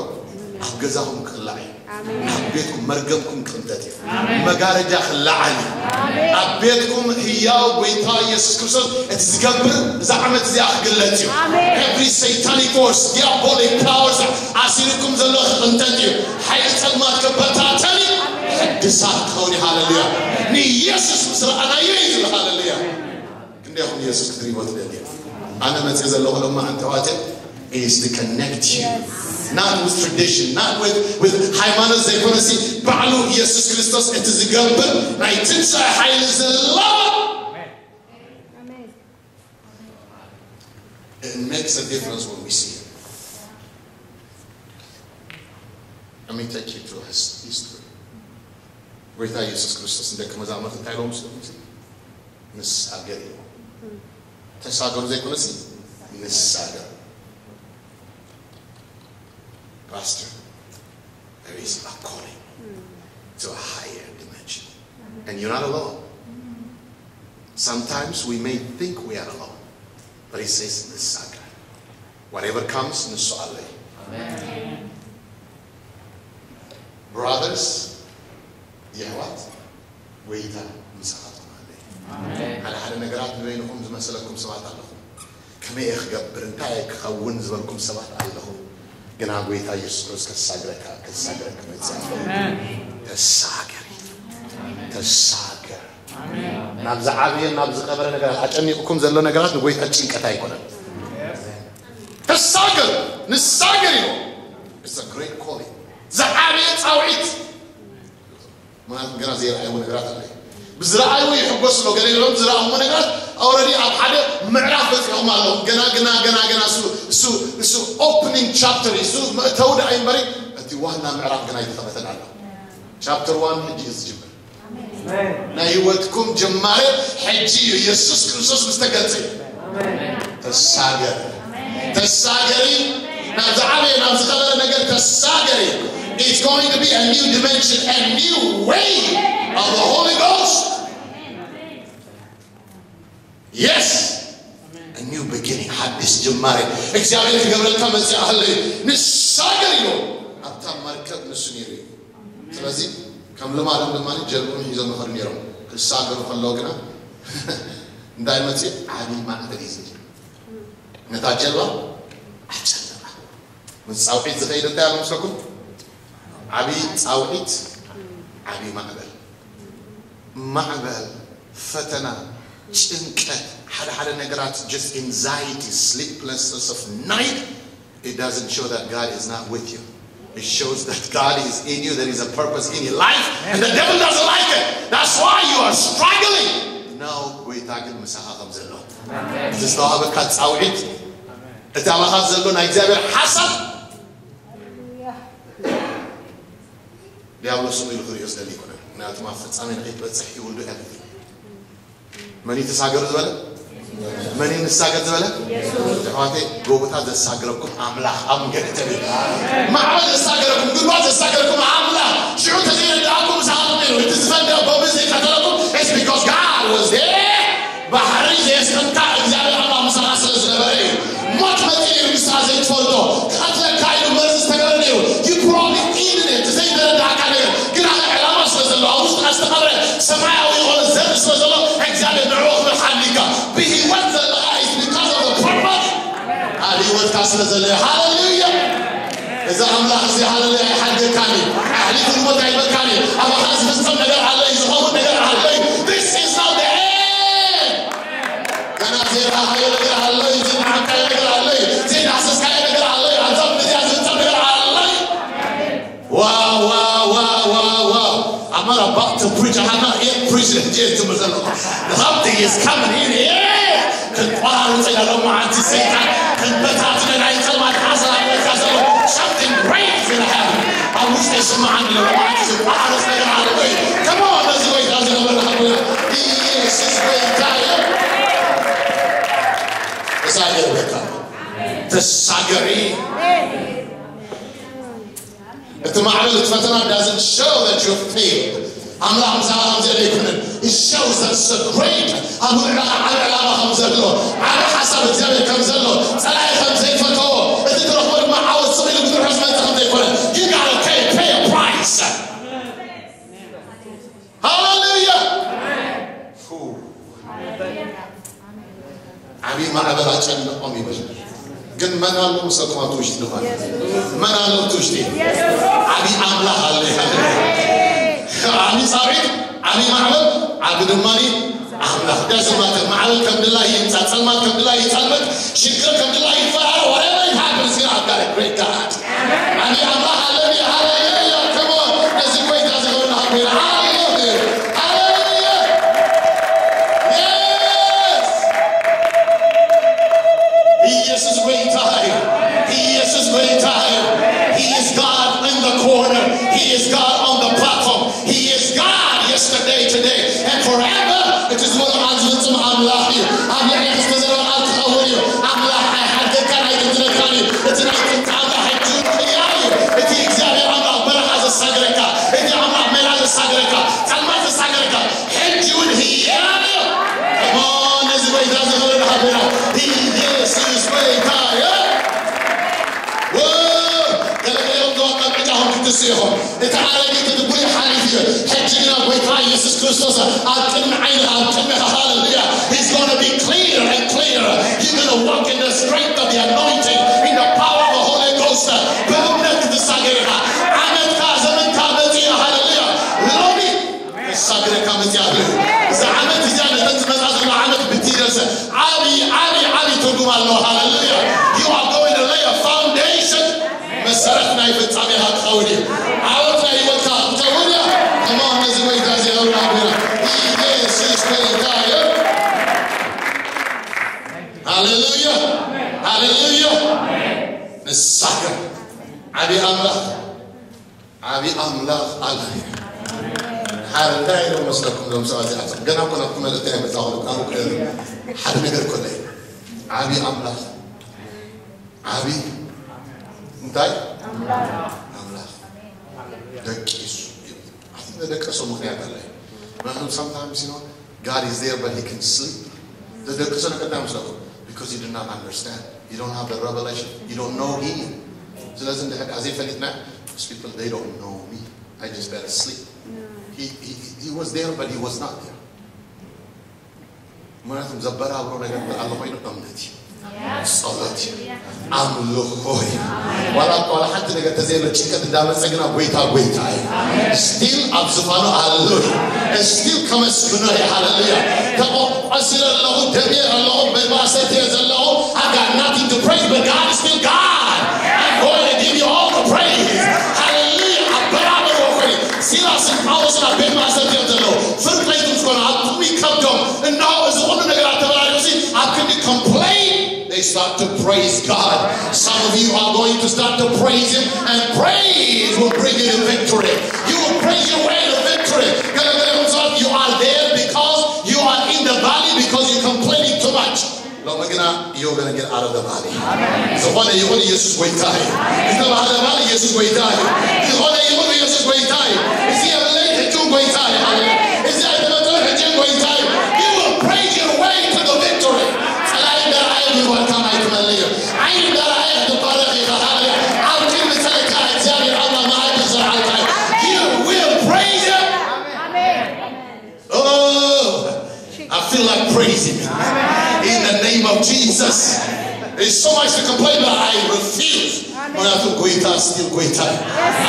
ኣብ ገዛኹም ክቕላዕ እዩ። ኣሜን። ኣብ ቤትኩም መርገምኩም ክቕንጠጥ እዩ። መጋረጃ ክለዓል እዩ። ኣብ ቤትኩም ህያው ጎይታ ኢየሱስ ክርስቶስ እቲ ዝገብር እዛ ዓመት እዚኣ ክግለጽ እዩ። ኣሜን። Every satanic force, diabolic powers ኣሲሩኩም ዘሎ ክቕንጠጥ እዩ። ሓይሊ ጸልማት ክበታተን እዩ። ሕድሳት ክኸውን እዩ። ሃሌሉያ። ንኢየሱስ ምስ ረኣናዮ እዩ ዝብል። ሃሌሉያ። ክንደይኹም ኢየሱስ ክትሪእዎ ትደልዩ? ኣነ መፅእ ዘለኹ ሎማ ኣንተዋትል is to connect you, not with tradition, not with ሃይማኖት ዘይኮነሲ ባዕሉ ኢየሱስ ክርስቶስ እቲ ዝገብር ናይ ትንሳኤ ሓይሊ ዘለዎ ኣሜን። It makes a difference when we see it. Let me take you to his history. ጎይታ ኢየሱስ ክርስቶስ ንደቂ መዛሙርቲ እንታይ ኢሎም ስለ ንሳገር ኢሎም ተሳገሩ ዘይኮነሲ ንሳገር Pastor, there is a calling. to a higher dimension. And you're not alone. Sometimes we may think we are alone, but he says, "ንሳገር." Whatever comes, ንሱ ኣሎ እዩ። Brothers፣ የሕዋት፣ ጎይታ ምሳኻትኩም ኣሎ እዩ። ሓደ ሓደ ነገራት ንበይንኹም ዝመሰለኩም ሰባት ኣለኹም። ከመይ እየ ክገብር፣ እንታይ እየ ክኸውን ዝበልኩም ሰባት ኣለኹም። ግና ጎይታ ኢየሱስ ክርስቶስ ከሳግረካ፣ ከሳግረካ መጽእ። ተሳገር፣ ተሳገር። ናብ ዝዓበየ፣ ናብ ዝኸበረ ነገራት፣ ኣጨኒቕኩም ዘሎ ነገራት ንጎይታ ጭንቀት ኣይኮነን። ተሳገር፣ ንሳገር እዩ። It's a great calling። ዝዓበየ ጻውዒት። ምክንያቱም ገና ዘይረኣይዎ ነገራት ኣሎ። ብዝረኣይዎ ይሕጎስ ኣሎ። ገለ ይብሎም ዝረኣይዎ ነገራት already ኣብ ሓደ ምዕራፍ በፂሖም ኣለዉ። ገና፣ ገና፣ ገና፣ ገና እሱ፣ እሱ፣ እሱ opening chapter እዩ። እሱ መእተዊ ደኣ እዩ እምበሪ፣ እቲ ዋና ምዕራፍ ገና ኣይተኸፈተን ኣሎ። Chapter one ሕጂ እዩ ዝጅምር። ናይ ህይወትኩም ጅማሬ ሕጂ እዩ። ኢየሱስ ክርስቶስ ምስ ተገልጸ እዩ። ተሳገር፣ ተሳገሪ። ናብ ዝዓበየ፣ ናብ ዝኸበረ ነገር ተሳገሪ። It's going to be a new dimension, a new way of the Holy Ghost. Yes, a new beginning፣ ሓድሽ ጅማሬ እግዚኣብሔር ክገብረልካ መፅእ ኣሎ እዩ። ንሳገር ኢሉ ኣብታ መርከብ ንሱ ነይሩ እዩ። ስለዚ ከም ልማዶም ድማ ጀልብኦም ሒዞም ይኸዱ ነይሮም። ክሳገሩ ከለዉ ግና እንታይ መፅእ? ዓብዪ ማዕበል እዩ ዝመፅእ። ነታ ጀልባ ኣጨነቓ። ምስ ጻውዒት ዝኸይድ እንታይ ኣሎ መስለኩም? ዓብዪ ጻውዒት፣ ዓብዪ ማዕበል። ማዕበል፣ ፈተና፣ ጭንቀት፣ ሓደ ሓደ ነገራት፣ just anxiety, sleeplessness of night, it doesn't show that God is not with you. It shows that God is in you, there is a purpose in your life, and the devil doesn't like it. That's why you are struggling. No, ጎይታ ግን ምሳኻ ከም ዘሎ። እቲ ዝተዋህበካ ጻውዒት፣ እቲ ኣባኻ ዘሎ ናይ እግዚኣብሔር ሓሳብ፣ ዲያብሎስ ስቕ ኢሉ ክርእዮ ዝደሊ ኣይኮነን። ምክንያቱም ኣብ ፍጻሜ ንኸይትበጽሕ ይውልዱ ሄልፍ። መን እዩ ተሳገሩ ዝበለ? መን እዩ ንሳገር ዝበለ? ኣሕዋተይ፣ ጎቦታት ዘሳግረኩም ኣምላኽ ኣብ ገለ ተብል። ማዕበል ዘሳገረኩም፣ ጉድጓድ ዘሳገረኩም ኣምላኽ። ሽዑ ተዘይረዳእኩም ምሳኻትኩም ነይሩ። እቲ ዝፈንደ ቦምቢ ዘይቀተለኩም፣ it's because God was there. ባሕሪ ዘየስጠምካ እግዚኣብሔር ኣምላኽ ምሳኻ ስለ ዝነበረ እዩ። ሞት መጺኡ እዩ ንስኻ ዘይትፈልጦ። ክቐትለካ ኢሉ መርዚ ዝተገበረ ነይሩ። You probably even it ዘይተረዳእካ ነገር፣ ግን ኣብ ዕላማ ስለ ዘሎ፣ ኣብ ውሽጥኻ ዝተቐብረ ሰማያዊ ዝኾነ ዘርኢ ስለ ዘሎ፣ እግዚኣብሔር ንዕኡ ክብል ሓሊካ። ብህይወት ዘለኻ is because of the purpose ኣብ ህይወትካ ስለ ዘሎ። ሃሌሉያ! እዚ ኣምላኽ እዚ፣ ሃሌሉያ፣ ኣይሓድገካን እዩ። ኣሕሊፉ ንሞት ኣይበካን እዩ። ኣባኻ ዝፍጸም ነገር ኣሎ እዩ፣ ዝኸውን ነገር ኣሎ እዩ። This is not the end. ገና ዘይረኣኻዮ ነገር ኣሎ እዩ፣ ዘይጠዓምካዮ ነገር ኣሎ እዩ፣ ዘይዳህሰስካዮ ነገር ኣሎ እዩ፣ ኣብዛ ምድሪ እዚኣ ዝፍጸም ነገር ኣሎ እዩ። Wow, wow, wow, wow, wow. I'm not about to preach. I have not yet preached it. Jesus, something is coming in here. ክንቋርጽ ኢና ሎማዓንቲ ሰይጣን፣ ክንበታትነን ኣይጸልማት ሓሳብ ኣለካ ዘሎ። Something great is gonna happen. ኣብ ውሽጢ ስምዓኒ ሎማዓንቲ ዝቋረጽ ነገር ኣሎ ወይ? Come on፣ ነዚ ጎይታ ዝነበረ ሃቡና። ኢየሱስ ጎይታ እዩ። ተሳገር በቃ። ተሳገሪ። እቲ ማዕበል፣ እቲ ፈተና doesn't show that you failed. ኣምላኽ ምሳኻ ከም ዘሎ ኣይኮነን። It shows that it's a great፣ ኣብ ልዕሊኻ ዓቢ ዕላማ ከም ዘሎ፣ ዓቢ ሓሳብ እግዚኣብሔር ከም ዘሎ፣ ጸላኢ ከም ዘይፈተዎ፣ እቲ ትረኽቦ ድማ ዓወት ስቕ ኢሉ ብድሕሪኡ ዝመጽእ ከም ዘይኮነ። You gotta pay, pay a price. ሃሌሉያ! ዓብዪ ማዕበል ኣጨነቖም ይብል። ግን መን ኣሎ ምሳኹም ኣብቲ ውሽጢ ድማ? መን ኣሎ ኣብቲ ውሽጢ? ዓብዪ ኣምላኽ ኣሎ። ዓብዪ ጻውዒት፣ ዓብዪ ማዕበል፣ ዓብዪ ድማ ኣምላኽ። Doesn't matter። ማዕበል ከም ድላይ ይምጻእ፣ ጸልማት ከም ድላይ ይጸልምት፣ ሽግር ከም ድላይ ይፈራረቕ፣ whatever it happens, you have got a great God። ዓብዪ ኣምላኽ ኣለኒ። ሃሌሉያ። Come on። ነዚ ጎይታ እዚ ክብሪ ንሃቦ ኢና። ሃሌሉያ። ሃሌሉያ። Yes። ኢየሱስ ጎይታ እዩ። ኢየሱስ ጎይታ እዩ። He is God in the corner. He is God on the platform. He is God yesterday, today, and forever. እቲ ዝበሎ ቃል ዝፍጽም ኣምላኽ እዩ። ኣብ ልዕሌኺ ዝተዘርበ ቃል ክኸውን እዩ። ኣምላኽ ኣይሓድገካን ኣይደ- ኢኹም። እቲ ኣረጊት እቲ ብሉይ ሓሊፉ እዩ። ሕጂ ግና ጎይታ ኢየሱስ ክርስቶስ ኣብ ቅድሚ ዓይንኻ፣ ኣብ ቅድሚኻ፣ ሃሌሉያ፣ he's gonna be clear and clear. You're gonna walk in the strength of the anointing, in the power of the Holy Ghost. ብእምነት ክትሳገር ኢኻ። ዓመትካ፣ ዘመንካ መጺኡ፣ ሃሌሉያ። ሎሚ ክሳግረካ መጺኣ። እዛ ዓመት እዚኣ ነተን ዝመጻ ዘሎ ዓመት ብትደርሰ ዓቢ፣ ዓቢ፣ ዓቢ ትርጉም ኣለዎ። ሃሌሉያ። You are going to lay a foundation. መሰረት ናይ ፍጻሜኻ ክኸውን እዩ። ዓወት ናይ ህይወትካ ክትከውን እያ። ከማን ነዚ ጎይታ እዚ የብርሃ ቢራ። ኢየሱስ ጎይታ እዩ። ሃሌሉያ። ሃሌሉያ። ንሳገር። ዓቢ ኣምላኽ፣ ዓቢ ኣምላኽ ኣለ። ሓደ እንታይ ኢሎም መስለኩም እዞም ሰባት እዚኣቶም? ገና እኮ ናብቲ መልእኽቲ ኣይመጻኹም። ሓደ ነገር እኮ ኣሎ። ዓቢ ኣምላኽ፣ ዓቢ እንታይ? ኣምላኽ ደቂሱ። ኣቲ ዘደቀሶ ምኽንያት ኣለ። ምክንያቱም sometimes, you know, God is there, but he can sleep. ዘደቀሶ ነገር እንታይ መስለኩም? Because you do not understand. You don't have the revelation. You don't know him. ስለዚ እንድሕር ዘይፈሊጥና, these people, they don't know me. I just better sleep. He, he, he was there, but he was not there. ምክንያቱም ዘበራብሮ ነገር ኣሎ ኮይኑ እምነት እዩ፣ ጸሎት እዩ፣ ኣምልኾ እዩ። ዋላ እኳ ዋላ ሓንቲ ነገር ተዘየሎ ጭንቀት እንዳመጸ ግና ጎይታ ጎይታ እዩ። ስቲል ኣብ ዝፋኑ ኣሎ እዩ። ስቲል ከመስግኖ እዩ። ሃሌሉያ። ተቆ-፣ ቆሲለ ኣለኹ፣ ደምየ ኣለኹ፣ ብማእሰርቲ እየ ዘለኹ። I got nothing to praise, but God is still God. I'm going to give you all the praise. ሃሌሉያ። ኣበራብርዎ ኮይኑ ሲላስን ጳውሎስን ኣብ ቤት ማእሰርቲ እዮም ዘለዉ። ፍርቂ ለይቲ ምስ ኮነ ኣብ ጥቕሚ ከብዶም፣ እነሆ እዚ ኩሉ ነገራት ተበላሽዮሲ ኣብ ክንዲ complain, they start to praise God. Some of you are going to start to praise him, and praise will bring you to victory. You will praise your way to victory. ገለገለኹም ሰባት, you are there because you are in the valley because you're complaining too much. ሎሚ ግና you're gonna get out of the valley. ዝኾነ ይኹን ኢየሱስ ጎይታ እዩ። ዝተባህለ ባል ኢየሱስ ጎይታ እዩ። ዝኾነ ይኹን ኢየሱስ ጎይታ እዩ። እዚ የብለይ ሕጂ እውን ጎይታ እዩ። ሃሌሉያ። እዚ ኣይተፈጠረ ሕጂ እውን ጎይታ እዩ። You will praise your way to the victory. ጸላኢ እንዳረኣየ ጉድጓድካ ማይ ትመልእ እዩ። ዓይኒ እንዳረኣየ ክትባረኽ ኢኻ። ሃሌሉያ። ኣብ ቅድሚ ጸላኢካ እግዚኣብሔር ኣምላኽ መኣዲ ክዘርዓልካ እዩ። You will praise him. Oh, I feel like praising him. In the name of Jesus. There's so much to complain about. I refuse. ምክንያቱ ጎይታ ስቲል ጎይታ እዩ።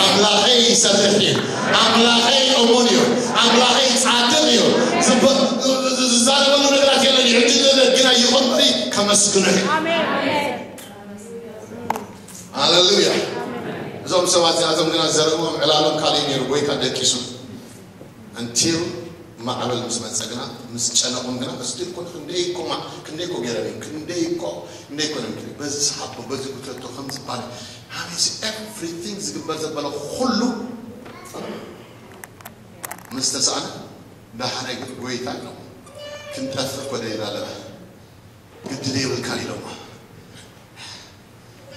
ኣምላኸይ ይሰርሕ እዩ። ኣምላኸይ እሙን እዩ። ኣምላኸይ ጻድቕ እዩ። ዝብ-፣ ዝዛረበሉ ነገራት የለን። ሕጂ ግና ይኹን እምበሪ ከመስግኖ እዩ። ሃሌሉያ። እዞም ሰባት እዚኣቶም ግና ዘረብኦም ዕላሎም ካልእ ነይሩ። ጎይታ ደቂሱ። Until ማዕበል ምስ መጸ ግና፣ ምስ ጨነቖም ግና፣ ስቲል ኮነ ክንደይ እኮ ማ-፣ ክንደይ እኮ ገይሮም እዮም፣ ክንደይ እኮ፣ ክንደይ እኮ ነም፣ በዚ ሰሓቦ፣ በዚ ጉተቶ፣ ከም ዝበሃል፣ ሃሜሲ ኤቭሪቲንግ ዝግበር ዘበለ ኩሉ ምስ ተሳእነ፣ ዳሕራይ ግን ጎይታ ኢሎም፣ ክንጠፍእ እኮ ደይና ኣለና። ግድል የብልካን ኢሎሞ።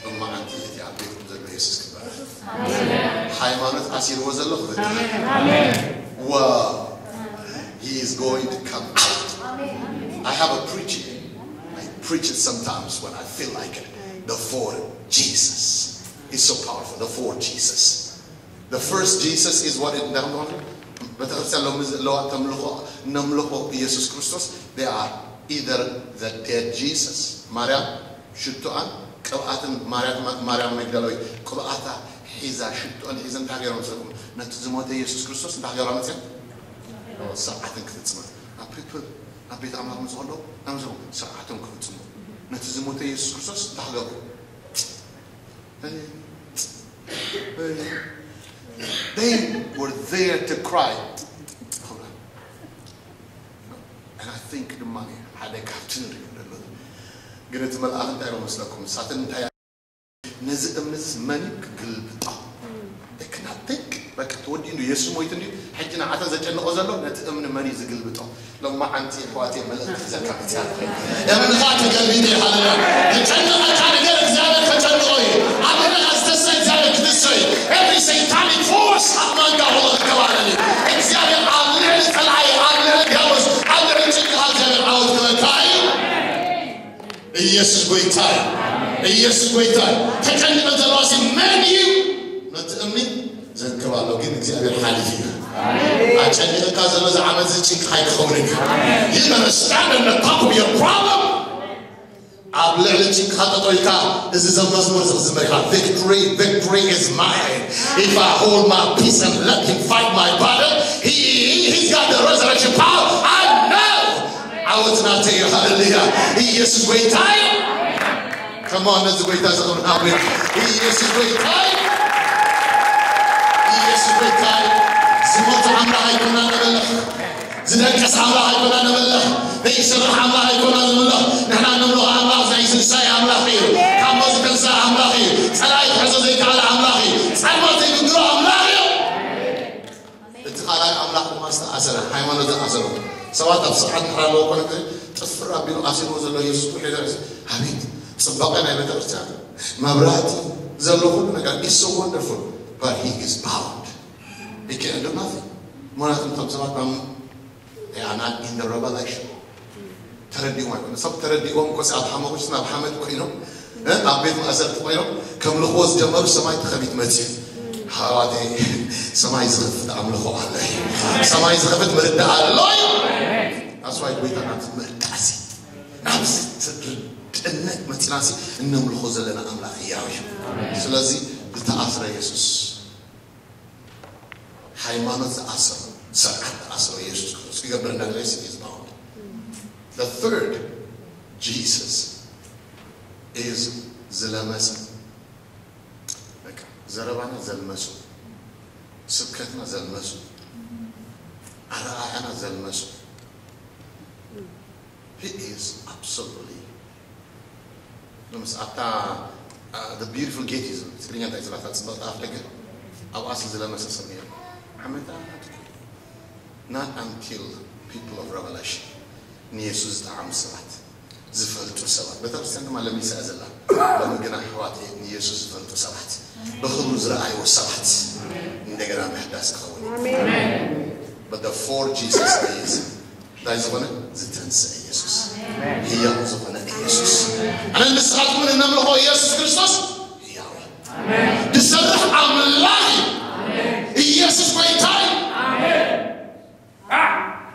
እማ ኣንቲ እቲ ኣብ ቤትኩም ዘሎ የሱስ ክባረኽ። ሃይማኖት ኣሲርዎ ዘሎ ክፍትሕ። Wow. He is going to come out. I have a preaching. I preach it sometimes when I feel like it. The four Jesus. It's so powerful. The four Jesus. The first Jesus is what it, ቤተክርስትያን ሎሚ ዘለዋ ተምልኾ፣ ነምልኾ ኢየሱስ ክርስቶስ፣ they are either the dead Jesus፣ ማርያም ሽቶኣን ቅብኣትን፣ ማርያም፣ ማርያም መግደላዊት ቅብኣታ ሒዛ፣ ሽቶኣን ሒዘን እንታይ ገይሮም መስለኩም? ነቲ ዝሞተ ኢየሱስ ክርስቶስ እንታይ ገይሮም መፅኦም? ስርዓትን ክፍፅሙ። ኣብ ፒፕል፣ ኣብ ቤት ኣምላኽ ምስ ከለዉ፣ እንታይ መስለኩም? ስርዓቶም ክፍፅሙ። ነቲ ዝሞተ ኢየሱስ ክርስቶስ እንታይ ገይሮም? They were there to cry. And I think ድማ ሓደ ካብቲ ንሪኦ ዘሎ ግን እቲ መልኣኽ እንታይ ኢሎ መስለኩም? ሳተን እንታይ ነዚ እምኒ እዚ መን እዩ ክግልብጦ? They cannot think. በቃ ተወዲኡ እንዲ የሱስ ሞይቱ እንዲ ሕጂ ንዓተን ዘጨንቆ ዘሎ ነቲ እምኒ መን እዩ ዝግልብጦ? ሎማዓንቲ ኣሕዋተይ መልእኽቲ ሒዘልካ መጺኣ ኣለኹ። እምንኻ ተገልቢጡ እዩ። ሃሌሉያ። ዘጨንቐካ ነገር እግዚኣብሔር ከጨንቖ እዩ። ኣብ ልዕሊኻ ዝተስእ እግዚኣብሔር ክትስእ እዩ። Every satanic force ኣብ መንጋ ሆኖ ክተባረር እዩ። እግዚኣብሔር ኣብ ልዕሊ ጸላኢ፣ ኣብ ልዕሊ ዲያብሎስ፣ ኣብ ልዕሊ ጭንቅኻ እግዚኣብሔር ዓወት ክህበካ እዩ። ኢየሱስ ጎይታ እዩ። ኢየሱስ ጎይታ እዩ። ተጨንቀ ዘለዋ ሲ መን እዩ ነቲ እምኒ ዘንክብ ኣሎ ግን እግዚኣብሔር ሓሊፍ እዩ። ኣጨኒቕካ ዘሎ እዚ ዓመት እዚ ጭንቅኻ ኣይክኸውንን እዩ። You gotta stand on the top of your problem. ኣብ ልዕሊ ጭንቅኻ ጠጠው ኢልካ እዚ ዘመዝሙር እዚ ክዝምር ኢኻ። Victory, victory is mine. If I hold my peace and let him fight my battle, he, he, he's got the resurrection power. I know. ዓወት ናተይ እዩ። ሃሌሉያ። ኢየሱስ ጎይታ እዩ። ከማን ነዚ ጎይታ ዘኽብር ኣሜን። ኢየሱስ ጎይታ እዩ። ኢየሱስ ጎይታ እዩ። ዝሞተ ኣምላኽ ኣይኮና ነበለኽ። ዝደቀስ ኣምላኽ ኣይኮና ነበለኽ። ዘይሰርሕ ኣምላኽ ኣይኮና ነበለኽ። ንሕና ነምልኾ ኣምላኽ ናይ ትንሳኤ ኣምላኽ እዩ። ካብ ሞት ዝተንስኣ ኣምላኽ እዩ። ጸላኢ ክሕዞ ዘይከኣለ ኣምላኽ እዩ። ጸልማት ዘይብድሮ ኣምላኽ እዩ። እቲ ካልኣይ ኣምላኽ ድማ ዝተኣሰረ፣ ሃይማኖት ዝኣሰሮ። ሰባት ኣብ ስርዓት ድሕር ኣለዎ ኮነ ግዜ ጥፍር ኣቢሉ ኣሲርዎ ዘሎ ኢየሱስ ኩሉ ይደርስ። ኣቤት ጽባቐ ናይ ቤተ ክርስቲያን። መብራህቲ ዘሎ ኩሉ ነገር is so wonderful, but he is bound. He can do nothing. ምክንያቱም እቶም ሰባት ናም they are not in the revelation. ተረዲኦም ኣይኮነ ሰብ ተረዲኦም ኮስ ኣብ ሓመኹስ ናብ ሓመድ ኮይኖም እ ኣብ ቤት ማእሰርቲ ኮይኖም ከምልኽዎ ዝጀመሩ ሰማይ ተኸፊት መፅዩ። ሓዋተይ ሰማይ ዝኸፍት ኣምልኾ ኣሎ እዩ። ሰማይ ዝኸፍት ምርዳእ ኣሎ እዩ። ኣስዋይ ጎይታ ናብዚ ምርዳእ እዚ ናብዚ ትርድእነት መፂናሲ እነምልኾ ዘለና ኣምላኽ ህያው እዩ። ስለዚ ዝተኣስረ የሱስ ሃይማኖት ዝኣሰሮ ስርዓት ዝኣሰሮ የሱስ ክርስቶስ ክገብር እንዳደለየ ስለ ዝባውን። The third Jesus is ዝለመሰ በቃ ዘረባና ዘልመሱ ስብከትና ዘልመሱ ኣረኣእያና ዘልመሱ He is absolutely ለምስ ኣብታ the beautiful gate is ትግርኛ እንታይ ዝብላታ ጽብቕቲ ኣፍ ደገ ኣብኣ ስለ ዝለመሰ ሰብ ነይሩ ዓመታት not until people of revelation ንየሱስ ዝጠዓሙ ሰባት ዝፈልጡ ሰባት ቤተክርስትያን ድማ ለሚሳ እያ ዘላ ሎሚ ግና ኣሕዋት ንየሱስ ዝፈልጡ ሰባት ብክብሩ ዝረኣይዎ ሰባት እንደገና ምሕዳስ ክኸውን እዩ But the four Jesus is እንታይ ዝኾነ ዝተንስአ ኢየሱስ ህያው ዝኾነ ኢየሱስ ኣነ ንስኻትኩም እነምልኾ ኢየሱስ ክርስቶስ ህያው እዩ ዝሰርሕ ኣምላኽ እዩ ኢየሱስ ጎይታ እዩ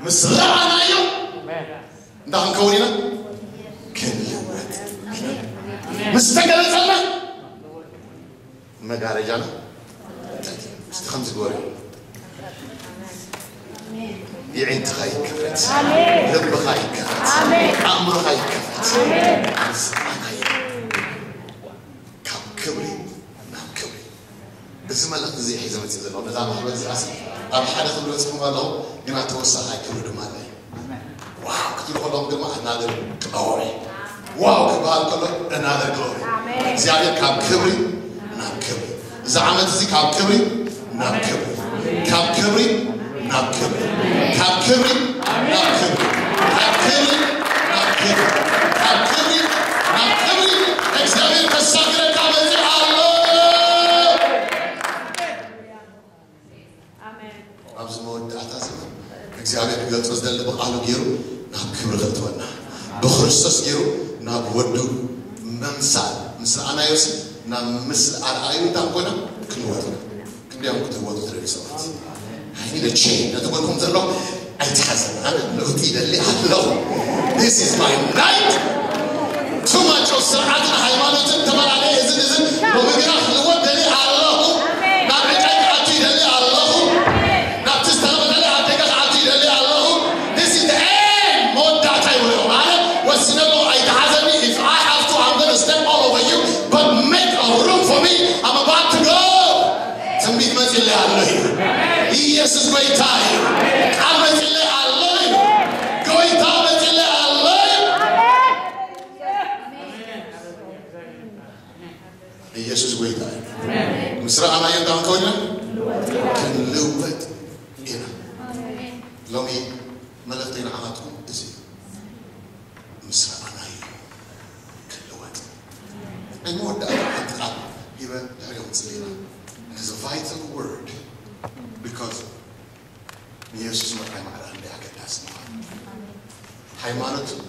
ምስ ረኣናዮ እንታይ ክንከውን ኢና ክንልወጥ ምስ ተገለጸልና መጋረጃና እስቲ ከምዚ ግበሩ የዒንትኻ ይከፈት ልብኻ ይከፈት ኣእምሮኻ ይከፈት ምስጋና ይከፈት ካብ ክብሪ ናብ ክብሪ እዚ መልእኽቲ እዚ ሒዘ መፅእ ዘለኹ ነዛ ማሕበር እዚኣስ ኣብ ሓደ ክብሪ በፅኹም ኣለኹ ግና ተወሳኻይ ክብሪ ድማ ኣለዩ ዋው ክትብሉ ከለኹም ድማ ኣናደር ግሎሪ ዋው ክበሃል ከሎ ኣናደር ግሎሪ እግዚኣብሔር ካብ ክብሪ ናብ ክብሪ እዚ ዓመት እዚ ካብ ክብሪ ናብ ክብሪ ካብ ክብሪ ናብ ክብሪ ካብ ክብሪ ናብ ክብሪ ካብ ክብሪ ናብ ክብሪ ካብ ክብሪ ናብ ክብሪ እግዚኣብሔር ከሳግረካ መፅእ ኣሎ ኣብዚ መወዳእታ ዘመን እግዚኣብሔር ክገልጾ ዝደሊ ብቃሉ ገይሩ ናብ ክብሪ ከእትወና ብክርስቶስ ገይሩ ናብ ወዱ መምሳል ምስ ረኣናዮሲ ናብ ምስሊ ኣርኣዩ እንታ ኮና ክንወጥና ክንዲኦም ክትህወጡ ትደልዩ ሰባት ኣይደ ቼ ነቲ ጎንኩም ዘሎ ኣይትሓዘን ኣነ ለውጢ ይደሊ ኣለኹ This is my night Too much of ስርዓትን ሃይማኖትን ተፈላለየ እዝን እዝን ሎሚ ግና ክልወጥ ደሊ ኣለኹ ናብ ዕጫይ ክኣቱ ይደሊ ኣለኹ ናብቲ ዝተኸፈተለ ኣብ ደገ ክኣቱ ይደሊ ኣለኹ This is the end መወዳእታ ይብሎ ማለት ወሲነ ኣለኹ ኣይተሓዘኒ If I have to I'm gonna step all over you but make a room for me I'm about to go ትንቢት መፂለይ ኣሎ እዩ ኢየሱስ ጎይታ እዩ ቃል መፂለይ ኣሎ እዩ ጎይታ መፂለይ ኣሎ እዩ ኢየሱስ ጎይታ እዩ ምስ ረኣናዮ እንታይ ክንከውን ኢና ክንልወጥ ኢና ሎሚ መልእኽተይ ንዓኻትኩም እዚ ምስ ረኣናዮ ክንልወጥ ናይ መወዳእታ ሓንቲ ቃል ሂበ ድሕሪኦም ፅሊና It is a vital word because ንየሱስ ምርኣይ ማዕረ ክንደይ ኣገዳሲ ምዃኑ ሃይማኖትን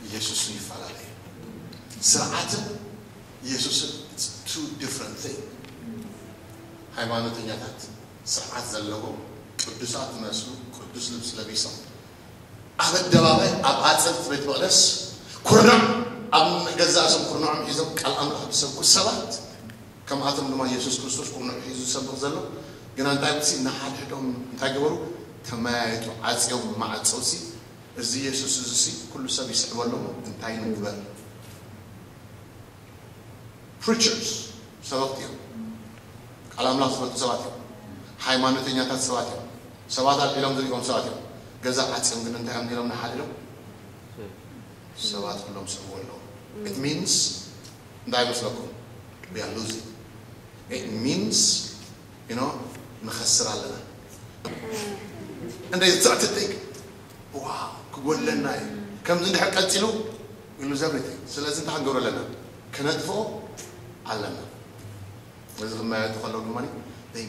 ኢየሱስን ይፈላለዩ ስርዓትን ኢየሱስን two different thing ሃይማኖተኛታት፣ ስርዓት ዘለዎም፣ ቅዱሳት ዝመስሉ፣ ቅዱስ ልብሲ ለቢሶም፣ ኣብ ኣደባባይ፣ ኣብ ኣጸድቲ ቤት መቕደስ፣ ኩርናዕ ኣብ ገዛእ ርእሶም ኩርናዖም ሒዞም ቃል ኣምላኽ ዝሰብኩ ሰባት፣ ከምኣቶም ድማ የሱስ ክርስቶስ ኩርናዑ ሒዙ ዝሰብኽ ዘሎ። ግና እንታይ ብሲ ንሓድሕዶም እንታይ ገበሩ? ተመያየጡ፣ ዓጽዮም ማዕጾ ሲ፣ እዚ የሱስ እዚ ሲ ኩሉ ሰብ ይስዕበሎም፣ እንታይ ንግበር? ፕሪቸርስ፣ ሰበኽቲ እዮም። ቃል ኣምላኽ ዝፈልጡ ሰባት እዮም። ሃይማኖተኛታት ሰባት እዮም። ሰባት ኣልዒሎም ዝሪኦም ሰባት እዮም። ገዛ ዓጽዮም ግን እንታይ እዮም ኢሎም ንሓድሕዶም? ሰባት ኩሎም ስዕብዎ ኣለዉ። It means እንታይ ይመስለኩም? We are losing. It means, you know፣ ንኸስር ኣለና። And they start to think, wow፣ ክጎድለና እዩ። ከምዚ እንድሕር ቀጺሉ፣ we lose everything። ስለዚ እንታይ ክንገብሮ ኣለና? ክነጥፍኦ ኣለና። እዚ ክመያየጡ ከለዉ ድማ፣ they፣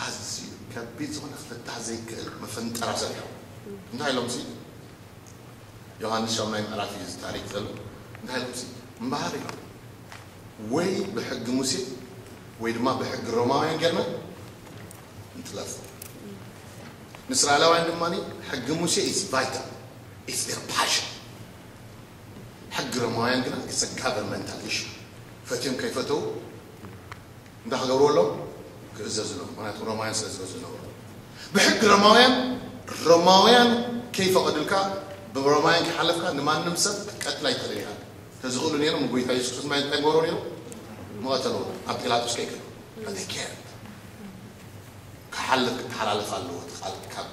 ኣዝዩ ከቢድ ዝኾነ ክፍታሕ ዘይክእል መፈንጠራ ሰሪሖም። እንታይ ኢሎም ሲ? ዮሃንስ ሻምናይ ምዕራፍ እዩ እዚ ታሪክ ዘሎ። እንታይ ኢሎም ሲ? እምበሃር ኢሎም፣ ወይ ብሕጊ ሙሴ ወይ ድማ ብሕጊ ሮማውያን ጌርና እንትለፎ። ንእስራኤላውያን ድማ ሕጊ ሙሴ is vital, it's their passion። ሕጊ ሮማውያን ግና it's a governmental issue። ፈትዮም ከይፈተው እንታይ ክገብሩ ኣለዎም? ክእዘዙ ኣለዎም። ምክንያቱ ሮማውያን ስለ ዝገዝኡ ነበሩ። ብሕጊ ሮማውያን፣ ሮማውያን ከይፈቐዱልካ፣ ብሮማውያን ከይሓለፍካ ንማንም ሰብ ክትቀትል ኣይትኽእልን ኢኻ። ተዝኽእሉ ነይሮም፣ ንጎይታ የሱስ ክርስቶስ እንታይ እንታይ ገብሩ ነይሮም? ምቐተልዎ። ኣብ ጲላጦስ ከይከዱ። But they can't። ክሓልፍ፣ ክተሓላለፍ ኣለዎ፣ እቲ ቃል ካብ፣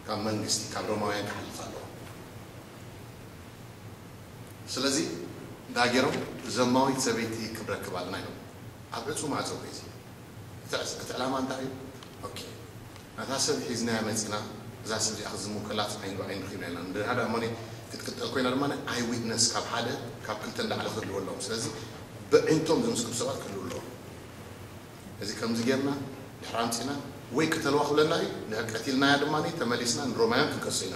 ካብ መንግስቲ፣ ካብ ሮማውያን ክሓልፍ ኣለዎ። ስለዚ እንታይ ገይሮም? ዘማዊት ሰበይቲ ክንረክብ ኣለና ኢሎም። ኣብ ዕጹው ማዕጾ እኮ እዩ እዚ። እቲ ዕስ-፣ እቲ ዕላማ እንታይ እዩ? ኦኬ፣ ነታ ሰብ ሒዝናያ መጺና፣ እዛ ሰብ እዚኣ ክትዝሙት ከላ ዓይኒ ብዓይኒ ረኺብና ኢና። እንድሕር ደኣ እሞ ክትቅጠል ኮይና ድማ ኣይ ዊትነስ ካብ ሓደ ካብ ክልተ ንላዕሊ ክህልዉ ኣለዎም። ስለዚ ብዕንቶም ዝምስክሩ ሰባት ክህልዉ ኣለዎም። እዚ ከምዚ ጌርና ድሕሪ ኣምጺና ወይ ቅተልዋ ክብለና እዩ፣ ድሕሪ ቀቲልናያ ድማ ተመሊስና ንሮማውያን ክንከሶ ኢና።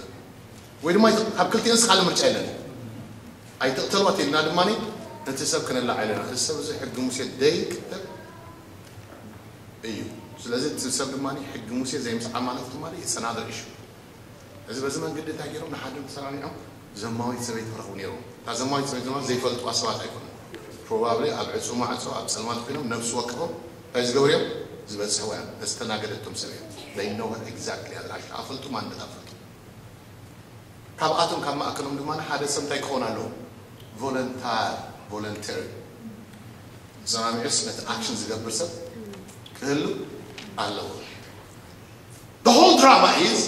ወይ ድማ ካብ ክልቲኤን ዝኸኣለ ምርጫ የለን እዩ። ኣይትቕተልዋ ተኢልና ድማ ነቲ ሰብ ከነላዕ ኣለና። እዚ ሰብ እዚ ሕጊ ሙሴ ዘይክተል እዩ። ስለዚ እቲ ሰብ ድማ ሕጊ ሙሴ ዘይምስዓብ ማለት ድማ it's another issue። እዚ በዚ መንገዲ እንታይ ገይሮም ንሓድሕዶም ተሰማሚዖም ዘማዊት ሰበይቲ ክረኽቡ ነይሮም። እታ ዘማዊት ሰበይቲ ድማ ዘይፈልጥዋ ሰባት ኣይኮኑን። ፕሮባብሊ ኣብ ዕጹው ማዕጾ ኣብ ጸልማት ኮይኖም ነብሲ ወከፎም እንታይ ዝገብሩ እዮም? ዝበጽሕዋ እዮም። ዝተናገደቶም ሰብ እዮም። They know her exactly ኣድራሻ ኣፈልጡ፣ ማንነታ ኣፈልጡ። ካብኣቶም ካብ ማእከሎም ድማ ሓደ ሰብ እንታይ ክኸውን ኣለዎ? ቮለንታር፣ ቮለንተሪ። ተሰማሚዑስ ነቲ ኣክሽን ዝገብር ሰብ ክህሉ ኣለዎ። The whole drama is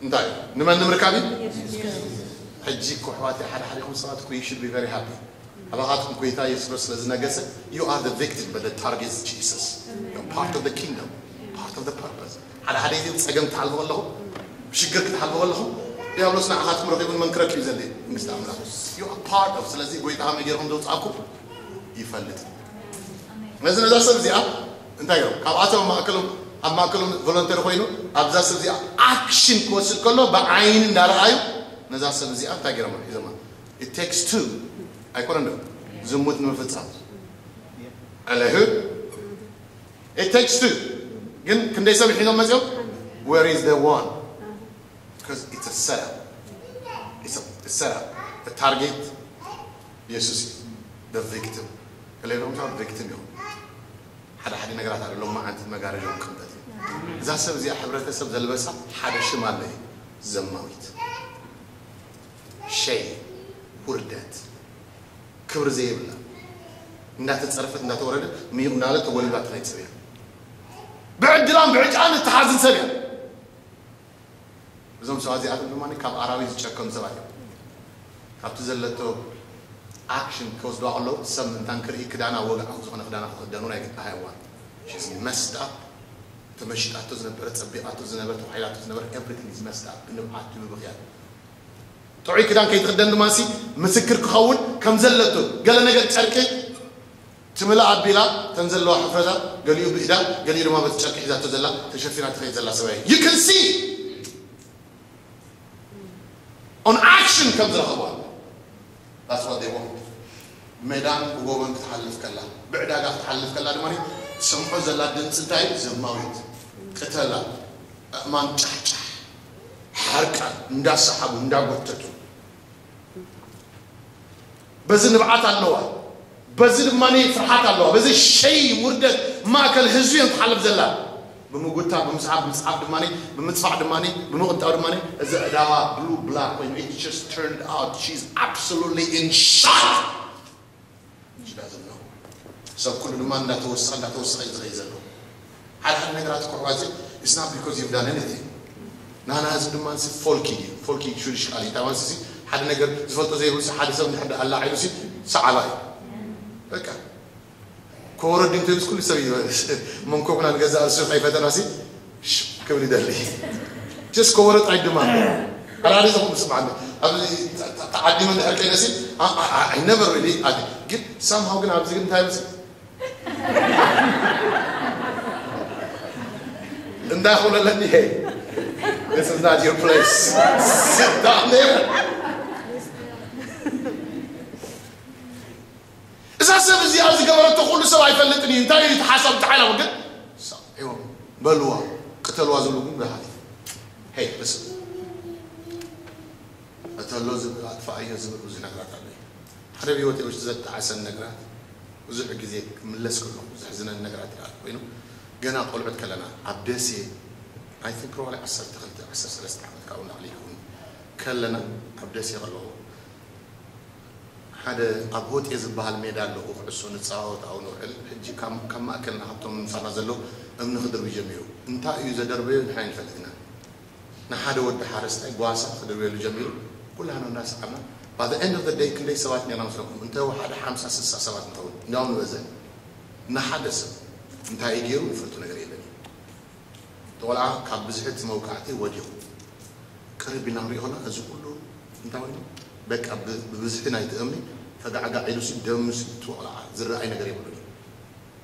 እንታይ? ንመን ንምርካብ እዩ? ሕጂ እኮ ኣሕዋተይ፣ ሓደ ሓደ ኢኹም ሰባት እኮ you should be very happy። ኣባኻትኩም ጎይታ የሱስ ክርስቶስ ስለ ዝነገሰ you are the victim, but the target is Jesus. You're part of the kingdom, part of the purpose። ሓደ ሓደ ግዜ ጸገም ክትሓልፉ ከለኹም፣ ሽግር ክትሓልፉ ከለኹም፣ ዲያብሎስ ንዓኻትኩም ረኺቡ ንመን ክረክብ እዩ ዘድልየ? መንግስቲ ኣምላኽ። You are part of፣ ስለዚ ጎይታ ከመይ ገይርኩም ዘውጽኣኩም ይፈልጥ። ነዚ ነዛ ሰብ እዚኣ እንታይ ገይሮም? ካብኣቶም ኣብ ማእከሎም፣ ኣብ ማእከሎም ቮለንተሪ ኮይኑ ኣብዛ ሰብ እዚኣ ኣክሽን ክወስድ ከሎ ብዓይኒ እንዳረኣዩ ነዛ ሰብ እዚኣ እንታይ ገይሮም? ሒዞማ። It takes two ኣይኮነን ዶ? ዝሙት ንምፍጻም። ኣለህ? It takes two። ግን ክንደይ ሰብ ሒዞም መጺኦም? Where is the one? Because it's a setup. It's a, a setup. A target የሱስ እዩ። The victim። ከለይሎም ሳ ቪክቲም ይኹን። ሓደ ሓደ ነገራት ኣሎ፣ ሎማዓንቲ መጋረጃ ክምጠት እዩ። እዛ ሰብ እዚኣ ሕብረተሰብ ዘልበሳ ሓደ ሽም ኣለ እዩ። ዘማዊት። ሸይ፣ ውርደት፣ ክብሪ ዘይብላ፣ እንዳተጸረፈት እንዳተወረደት፣ ምይቕ እንዳለ ተጎልባትና ይጽብያ። ብዕድላን ብዕጫን እትሓዝን ሰብ እያ። እዞም ሰባት እዚኣቶም ድማ ካብ ኣራዊት ዝጨከኑ ሰባት እዮም። ካብቲ ዘለቶ ኣክሽን ክወስድዋ ከለዉ ሰብ ምእንታን ክርኢ ክዳና ወግዓዊ ዝኾነ ክዳና ክኽደኑ ናይ ግድሃ እዋን። She's messed up። ተመሽጣቶ ዝነበረ፣ ጸቢቓቶ ዝነበረ፣ ተባሂላቶ ዝነበረ፣ everything is messed up። ብንብዓት እዩ ብብኽያት። ጥዑይ ክዳን ከይትኽደን ድማ ሲ ምስክር ክኸውን ከም ዘለቶ ገለ ነገር ጨርቂ ትምልእ ኣቢላ፣ ተን ዘለዋ ሕፍረታት፣ ገሊኡ ብኢዳ፣ ገሊኡ ድማ በቲ ጨርቂ ሒዛቶ ዘላ፣ ተሸፊና ትኸይድ ዘላ ሰብኣይ። You can see on action ከም ዝረኸብዋ። That's what they want። ሜዳን ብጎቦን ክትሓልፍ ከላ፣ ብዕዳጋ ክትሓልፍ ከላ ድማ ትሰምዖ ዘላ ድምፂ እንታይ እዩ? ዘማዊት፣ ቅተላ፣ ኣእማን ጫሕጫሕ፣ ሓርቃን እንዳሰሓቡ እንዳጎተቱ። በዚ ንብዓት ኣለዋ፣ በዚ ድማ ፍርሓት ኣለዋ። በዚ ሸይ ውርደት ማእከል ህዝቢ እዮም ትሓልፍ ዘላ። ብምጉታ፣ ብምስዓብ፣ ብምስዓብ ድማ፣ ብምፅፋዕ ድማ፣ ብምቕንጣው ድማ፣ እዚ ኣእዳዋ ብሉ ብላክ ኮይኑ፣ it just turned out she's absolutely in shock. She doesn't know. ሰብ ኩሉ ድማ እንዳተወሰኸ እንዳተወሰኸ እዩ ዝኸይ ዘሎ። ሓደ ሓደ ነገራት እኮ ኣሕዋት፣ it's not because you've done anything. ናና እዚ ድማ ሲ ፎልኪ እዩ። ፎልኪ ሽዱሽ ቃል እዩ። ታማን ሲ ሓደ ነገር ዝፈልጦ ዘይብሉ ሲ ሓደ ሰብ እንድሕር ኣላ ዓይሉ ሲ ሰዓባ እዩ። በቃ ኮረዲ እንተይሉስ ኩሉ ሰብ እዩ። መንኮብና ንገዛእ ርእሱ ከይፈተና ሲ ሽም ክብል ይደሊ። Just ከወረ ጣይ ድማ ኣራሪ ዘኹም ስማዓኒ። ኣብ ተዓዲመ እንድሕር ከይነ ሲ I never really ግን somehow ግን ኣብዚ ግን እንታይ ምስ እንዳኹለለኒ hey, this is not your place. Sit down there. እዛ ሰብ እዚኣ ዝገበረቶ ኩሉ ሰብ ኣይፈልጥን እዩ። እንታይ እዩ እቲ ሓሳብ? እቲ ሓይላዊ ግን ሳዒዎም በልዋ፣ ቅተልዋ ዝብሉ ግን ብርሃት እዩ። ሄይ፣ ርስብ እተሎ ዝብል ኣጥፋኣዮ ዝብል ብዙሕ ነገራት ኣሎ እዩ። ሓደ ብህይወት ውሽጢ ዘጣዓሰን ነገራት ብዙሕ ግዜ ክምለስ ከለኹ ዘሕዝነን ነገራት ይረኣል ኮይኑ ገና ቆልዑት ከለና ኣብ ደሴ I think probably ዓሰርተ ክልተ ዓሰርተ ሰለስተ ዓመት ካብኡ ንላዕሊ ይኸውን ከለና ኣብ ደሴ ከለኹ ሓደ ኣብ ሆጤ ዝበሃል ሜዳ ኣለኹ ክዕሶ ንፃወት ኣብኡ ንውዕል። ሕጂ ካብ ማእከልና ካብቶም ምሳና ዘለዉ እምኒ ክድርቢ ጀሚሩ። እንታይ እዩ ዘደርበዮ ንሕና ይንፈልጥ ኢና። ንሓደ ወዲ ሓረስታይ ጓሳ ክድርብየሉ ጀሚሩ። ኩላህና እንዳሰዓብና by the end of the day ክንደይ ሰባት ኔርና መስለኩም? እንተ ወሓደ ሓምሳ ስሳ ሰባት ንኸውን እንዳው ንበዘ ንሓደ ሰብ እንታይ እዩ ገይሩ ንፈልጡ ነገር የለን እዩ። ተቆልዓ ካብ ብዝሒ እቲ መውቃዕቲ ወዲቑ ቅርብ ኢልና ንሪኦ ከለና እዚ ኩሉ እንታይ ኮይኑ በቃ ብብዝሒ ናይቲ እምኒ ፈጋዕጋዕ ኢሉ ሲ ደም ሲ እቲ ቆልዓ ዝረኣይ ነገር የብሉን እዩ።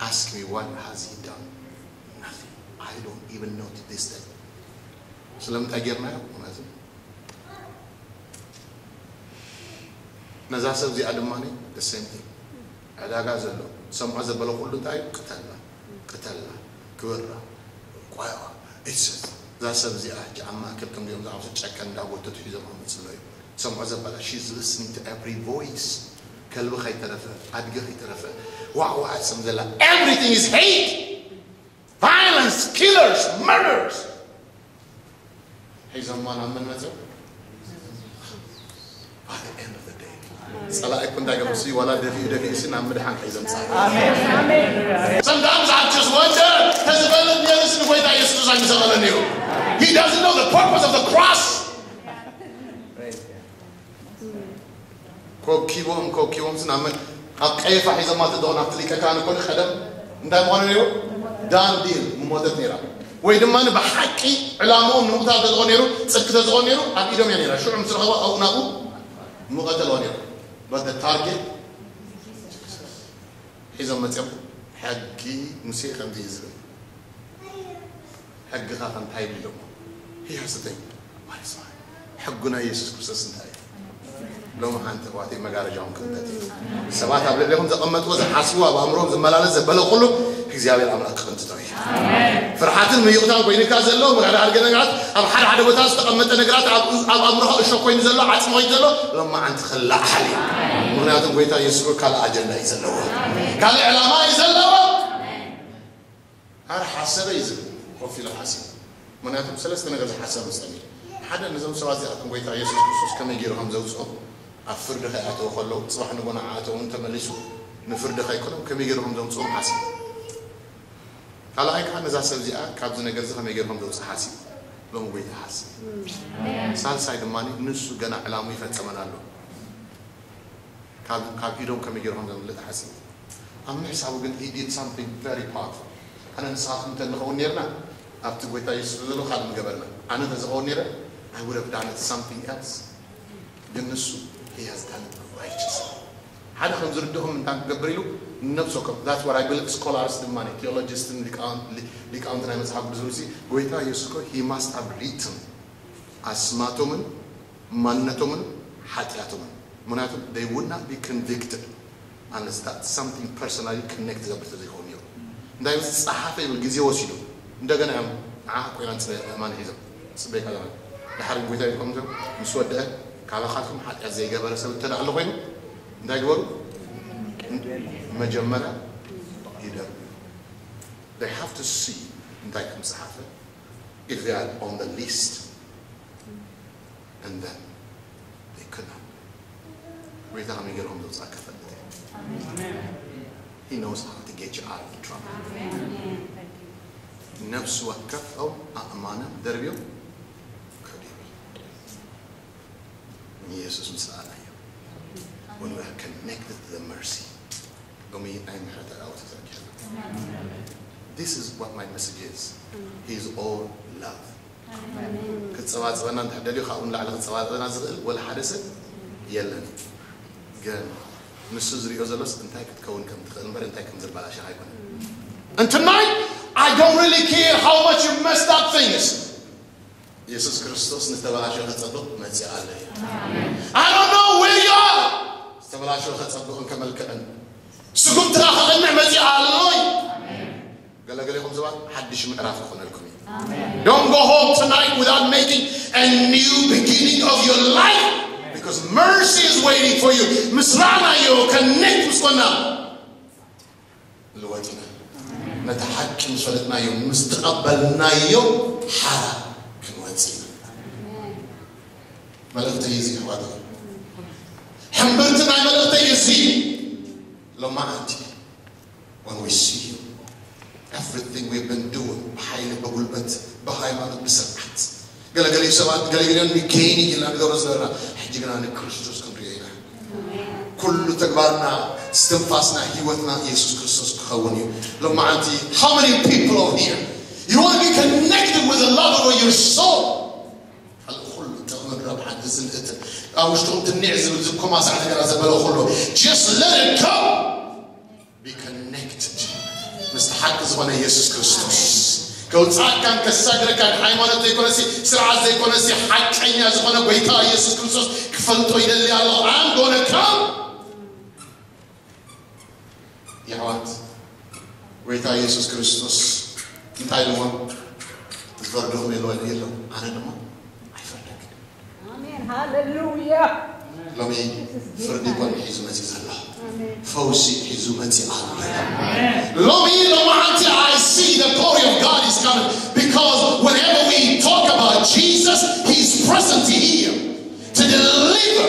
Ask me what has he done? Nothing. I don't even know to this day. ስለምንታይ ጌርናዮ? ምክንያቱ ነዛ ሰብ እዚኣ ድማ the same thing ዕዳጋ ዘሎ ሰምዖ ዘበለ ኩሉ እንታይ እዩ? ቅተልና፣ ቅተልና፣ ክበራ፣ ቋይዋ፣ it's እዛ ሰብ እዚኣ ሕጂ ኣብ ማእከል ከምዚኦም ዝኣመሰሉ ጨቀን እንዳጎተቱ ሒዞም ኣብ መፅለዩ ሰምዖ ዘበላ she's listening to every voice ከልቢ ከይተረፈ ኣድጊ ከይተረፈ ዋዕዋዕ ትሰም ዘላ everything is hate violence killers murders ሒዞማ ናብ መን መፅኦም? By the end of the day ጸላኢ እኮ እንታይ ገበሩ? ዋላ ደፊኡ ደፊኡ ሲ ናብ ምድሓን ሒዞም ጻ Sometimes I just wonder ተዝፈልጥ ነርስ ንጎይታ የሱስ ኣይምሰቐለን እዩ He doesn't know the purpose of the cross ኮኪቦም ኮኪቦም ስናምን ኣብ ቀይፋ ሒዞማ ተደኾን ኣብቲ ሊቀ ካህን እኮ ቀደም እንታይ ምኾነ ነይሩ ዳን ዲል ምሞተት ነይራ ወይ ድማ ብሓቂ ዕላምኦም ንምቕታል ተዝኾን ነይሩ ጽድቂ ተዝኾን ነይሩ ኣብ ኢዶም እያ ነይራ ሽዑ ምስ ረኸቦ ኣብኡ ናብኡ ምቐተልዋ ነይሩ but the target ሒዞም መፅኦም ሕጊ ሙሴ ከምዚ እዩ ዝብል ሕግኻ ከምታይ ይብል ኢሎሞ He has to think what is my ሕጉ ናይ የሱስ ክርስቶስ እንታይ እዩ ሎሚ ሓንቲ ኣሕዋተይ መጋረጃኹም ክቕንጠጥ እዩ ሰባት ኣብ ልዕሌኹም ዘቐመጥዎ ዝሓስብዎ ኣብ ኣእምሮም ዝመላለስ ዘበለ ኩሉ እግዚኣብሔር ኣምላኽ ክቕንጥጦ እዩ ፍርሓትን ምይቕታን ኮይኑካ ዘሎ መጋዳ ኣድገ ነገራት ኣብ ሓደ ሓደ ቦታ ዝተቐመጠ ነገራት ኣብ ኣእምሮኻ እሾ ኮይኑ ዘሎ ዓፅሚ ኮይኑ ዘሎ ሎማዓንቲ ክለዓል እዩ ምክንያቱ ጎይታ የሱስ ካልእ ኣጀንዳ እዩ ዘለዎ ካልእ ዕላማ እዩ ዘለዎ ኣረ ሓሰበ እዩ ዝብል ኮፍ ኢሉ ሓሲቡ ምክንያቱ ሰለስተ ነገር ዝሓሰብ ምስተኒ ሓደ ነዞም ሰባት እዚኣቶም ጎይታ የሱስ ክርስቶስ ከመይ ገይሩ ከም ዘውፅኦም ኣብ ፍርዲ ከይኣተው ከለዉ ፅባሕ ንጎ ንዓኣቶም እውን ተመሊሱ ንፍርዲ ከይኮኖም ከመይ ገይሩ ከም ዘውፅኦም ሓሲቡ ካልኣይ ከዓ ነዛ ሰብ እዚኣ ካብዚ ነገር እዚ ከመይ ገይሩ ከም ዘውፅእ ሓሲቡ ሎም ጎይታ ሓሲቡ ሳልሳይ ድማ ንሱ ገና ዕላሙ ይፈፀመን ኣሎ ካብ ኢዶም ከመይ ገይሩ ከም ዘምልጥ ሓሲቡ ኣብ ምሕሳቡ ግን he did something very powerful ኣነ ንስኻትኩም እንተ ንኸውን ነርና ኣብቲ ጎይታ የሱስ ዘሎ ካልእ ምገበርና ኣነ እንተ ዝኸውን ነረ I would have done something else ግን ንሱ he has done righteous ሓደ ከም ዝርድኹም እንታይ ክገብር ኢሉ ንነብሶ ከም that's what I believe scholars ድማ theologists ሊቃውንቲ ናይ መጽሓፍ ቅዱስ ሲ ጎይታ የሱስ ኮ he must have written ኣስማቶምን ማንነቶምን ሓጢኣቶምን ምክንያቱ they would not be convicted Unless that something personally connect ዝገብር ተዘይኮኑ እዮም። እንታይ ምስ ጸሓፈ ይብል ግዜ ወሲዱ። እንደገና እዮም ንዓ ኮይና ንጽበ ኣማን ሒዞም። ጽበይ ካላ ድሓር ጎይታ ይልኮም እዮም። ምስ ወደአ ካባኻትኩም ሓጢኣት ዘይገበረ ሰብ እንተ ደኣ ኣሎ ኮይኑ እንታይ ግበሩ? መጀመርያ ይደር። They have to see እንታይ ከም ጸሓፈ if they are on the list. And then they could not. ጎይታ ከመይ ገይሮም ዘውፅኣካ ፈልጥ He knows how to get you out of trouble. ነፍሲ ወከፍ ኦም ኣእማኖም ደርብዮም ከዱ ይብል። ንየሱስ ምስ ረኣናዮ when we are connected to the mercy ሎሚ ናይ ምሕረት ኣእዳው ተዘርጊሑ This is what my message is. He is all love. ክፀባፀበና እንተ ደልዩ ካብኡ ንላዕሊ ክፀባፀበና ዝኽእል ወላ ሓደ ሰብ የለን። ግን ንሱ ዝሪኦ ዘሎስ እንታይ ክትከውን ከም ትኽእል እምበር እንታይ ከም ዝበላሸኻ ኣይኮነን። And tonight, I don't really care how much you messed up things. የሱስ ክርስቶስ ንተበላሸወ ከጸብቕ መጺኡ ኣሎ እዩ። I don't know where you are. ዝተበላሸወ ከጸብቕን ከመልክዕን ስጉምትኻ ከቕንዕ መጺኡ ኣሎ እዩ። ገለገለ ይኹም ሰባት ሓድሽ ምዕራፍ ክኾነልኩም እዩ። Don't go home tonight without making a new beginning of your life because mercy is waiting for you. ምስ ረኣናዮ ከኔት ምስ ኮና ልወጥ ኢና። ነቲ ሓቂ ምስ ፈለጥናዮ ምስ ተቐበልናዮ ሓራ ክንወጽእ ኢና። መልእኽተይ እዚ ኣሕዋት ሕምብርቲ ናይ መልእኽተይ እዚ ሎማዓንቲ When we see you, everything we've been doing ብሓይሊ ብጉልበት ብሃይማኖት ብስርዓት ገለገሊኡ ሰባት ገለገሊኦም ንገይኒ ኢልና ንገብሮ ዝነበርና ሕጂ ግና ንክርስቶስ ክንሪኦ ኢና። ኩሉ ተግባርና ስትንፋስና ህይወትና ኢየሱስ ክርስቶስ ክኸውን እዩ። ሎማዓንቲ how many people are here you want to be connected with the love of your soul ካልእ ኩሉ ጥቕምን ረብሓን እዝን እትን ኣብ ውሽጥኹም ትንዕ ዝብል ዝኮማሳዕ ነገራት ዘበለ ኩሉ just let it go Be connected ምስቲ ሓቂ ዝኾነ ኢየሱስ ክርስቶስ ከውፃእካን ከሳግረካን ሃይማኖት ዘይኮነሲ ስርዓት ዘይኮነሲ ሓቀኛ ዝኾነ ጎይታ ኢየሱስ ክርስቶስ ክፈልጦ ይደሊ ኣሎ I'm gonna come የሕዋት ጎይታ ኢየሱስ ክርስቶስ እንታይ ኢልዎም ዝፈርድኹም የለወን የለው ኣነ ድማ ኣይፈርደክን ኣሜን ሃሌሉያ ሎሚ ፍርዲ ኮን ሒዙ መፂ ዘሎ ፈውሲ ሒዙ መፂ ኣሎ ሎሚ ሎማዓንቲ I see the glory of God is coming because whenever we talk about Jesus he's present here to deliver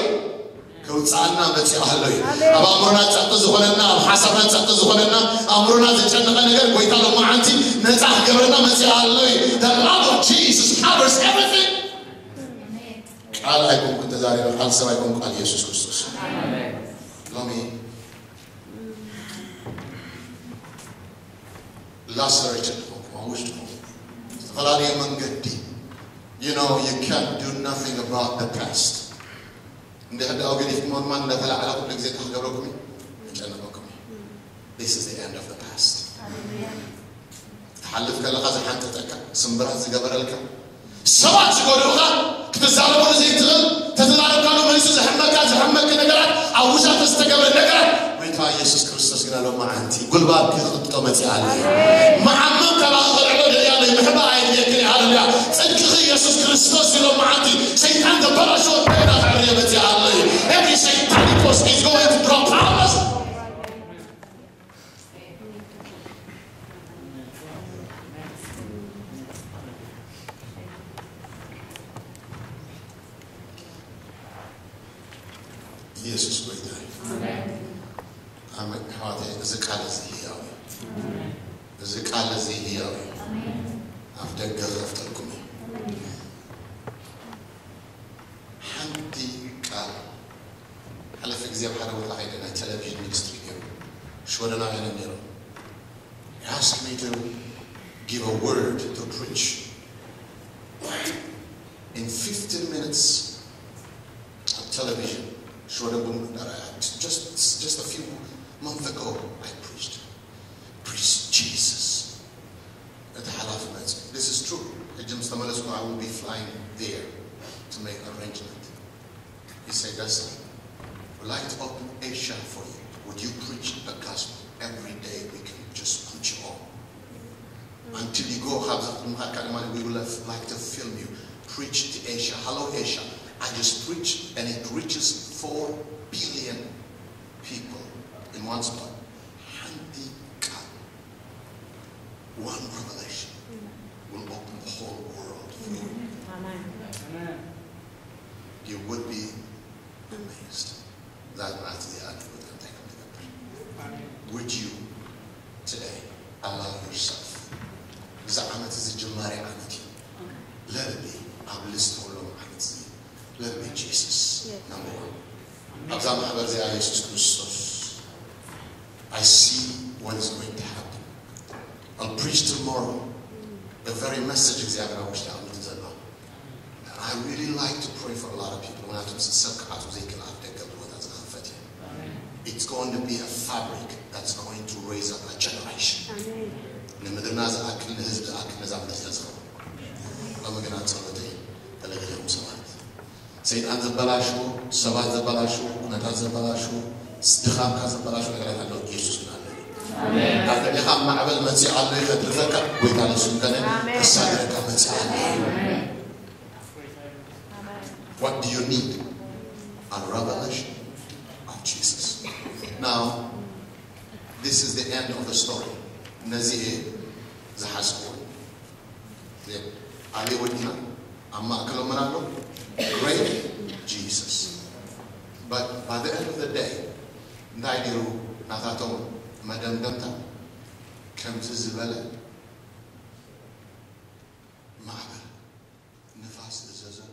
ከውፅኣና መፂኡ ኣሎ እዩ ኣብ ኣእምሮና ፀጥቂ ዝኾነና ኣብ ሓሳብና ፀጥቂ ዝኾነና ኣእምሮና ዘጨነቐ ነገር ጎይታ ሎማዓንቲ ነፃ ክገብረና መፂኡ ኣሎ እዩ the love of Jesus covers everything ቃል ኣይኮንኩ ተዛሪበ ቃል ሰብ ኣይኮንኩ ቃል ኢየሱስ ክርስቶስ ሎሚ ላሰረችን ዝኾንኩም ኣብ ውሽጥኩም ዝተፈላለዩ መንገዲ you know you can't do nothing about the past እንድሕር ደኣ ገዲፍኩሞ ድማ እንዳተላዕለ ኩሉ ግዜ እንታይ ክገብረኩም እዩ ይጨነቀኩም እዩ This is the end of the past ትሓልፍ ከለኻ ዝሓንጠጠካ ስምብራት ዝገበረልካ ሰባት ዝጎድኡኻ ክትዛረበሉ ዘይትኽእል ተተዛረብካሉ መሊሱ ዝሕመካ ዝሕመኪ ነገራት ኣብ ውሻጠ ዝተገብረ ነገራት ጎይታ ኢየሱስ ክርስቶስ ግና ሎማዓንቲ ጉልባብ ክኽብጦ መፂኣ ኣለ መዓመም ካባኺ ከልዕሎ ደልያ ኣለይ ምሕባእ ኣየድልየክን እየ ሃለሉያ ፅድቅኺ ኢየሱስ ክርስቶስ እዩ ሎማዓንቲ ሰይጣን ተበላሽዎ እንደገና ክዕርየ መፂኣ ኣለይ every satanic force is going to drop powers ኢየሱስ ጎይታ እዩ። ኣሜን። ኣሕዋተይ እዚ ቃል እዚ ህያው እዩ። እዚ ቃል እዚ ህያው እዩ። ኣፍ ደገ ከፍተልኩም እዩ። ሓንቲ ቃል ሓለፈ ግዜ ኣብ ሓደ ቦታ ከይደ ናይ ቴሌቪዥን ሚኒስትሪ ገይሩ ሽወደናውያን እዮም ነይሮም። He asked me to give a word to preach in fifteen minutes on television. Short of just just a few months ago, I preached. Preach Jesus. At Halaf This is true. ሕጂ ምስ ተመለስኩ I will be flying there to make arrangement. He said, Dustin, we'd like to open Asia for you. Would you preach preach to Asia. Hello, Asia. I just preach, and it reaches four billion people in one spot. ሓንቲ ቃል, one revelation will open the whole world for you. Amen. You would be amazed. That ማለት እዚኣ ንግበር እንታይ ከም ትገብር። Would you today allow yourself? እዚ ዓመት እዚ ጅማሬ ዓመት እዩ። Let it be ኣብ ሊስት ኩሎም ዓመት እዚ let it be Jesus Yes. number one። ኣብዛ ማሕበር እዚኣ የሱስ ክርስቶስ I see what is going to happen. I'll preach tomorrow. The very message እግዚኣብሔር ኣብ ውሽጢ ኣምልቲ ዘሎ I really like to pray for a lot of people. ምክንያቱም ሰብ ክኣቱ ዘይክእል ኣፍ ደገ ብቦታ ዝኸፈት እዩ። It's going to be a fabric that's going to raise up a generation. Amen. ንምድርና ዝኣክል፣ ንህዝቢ ዝኣክል፣ ነዛ ምድር እዚኣ ዝኸውን። ሎሚ ግና ጸሎተይ ገለገለኹም ሰባት፣ ሰይጣን ዘበላሽዎ፣ ሰባት ዘበላሽዎ፣ ኩነታት ዘበላሽዎ፣ ድኻምካ ዘበላሽዎ ነገራት ኣለዉ። ኢየሱስ ግን ኣሎ። ኣብ ልዕሌኻ ማዕበል መጺእ ኣሎ እዩ። ከትርፈካ ጎይታ ንሱ እንከነ ኣሜን። ከሳግረካ መጺእ ኣሎ። Amen. What do you need? A revelation of Jesus. Now, this is the end of the story. ነዚ እየ ዝሓዝኩዎ። ኣበይ ወዲና? ኣብ ማእከሎም መን ኣሎ? Great Jesus. But by the end of the day እንታይ ነይሩ ናታቶም መደምደምታ? ከምዚ ዝበለ ማዕበል ንፋስ እዘዘሉ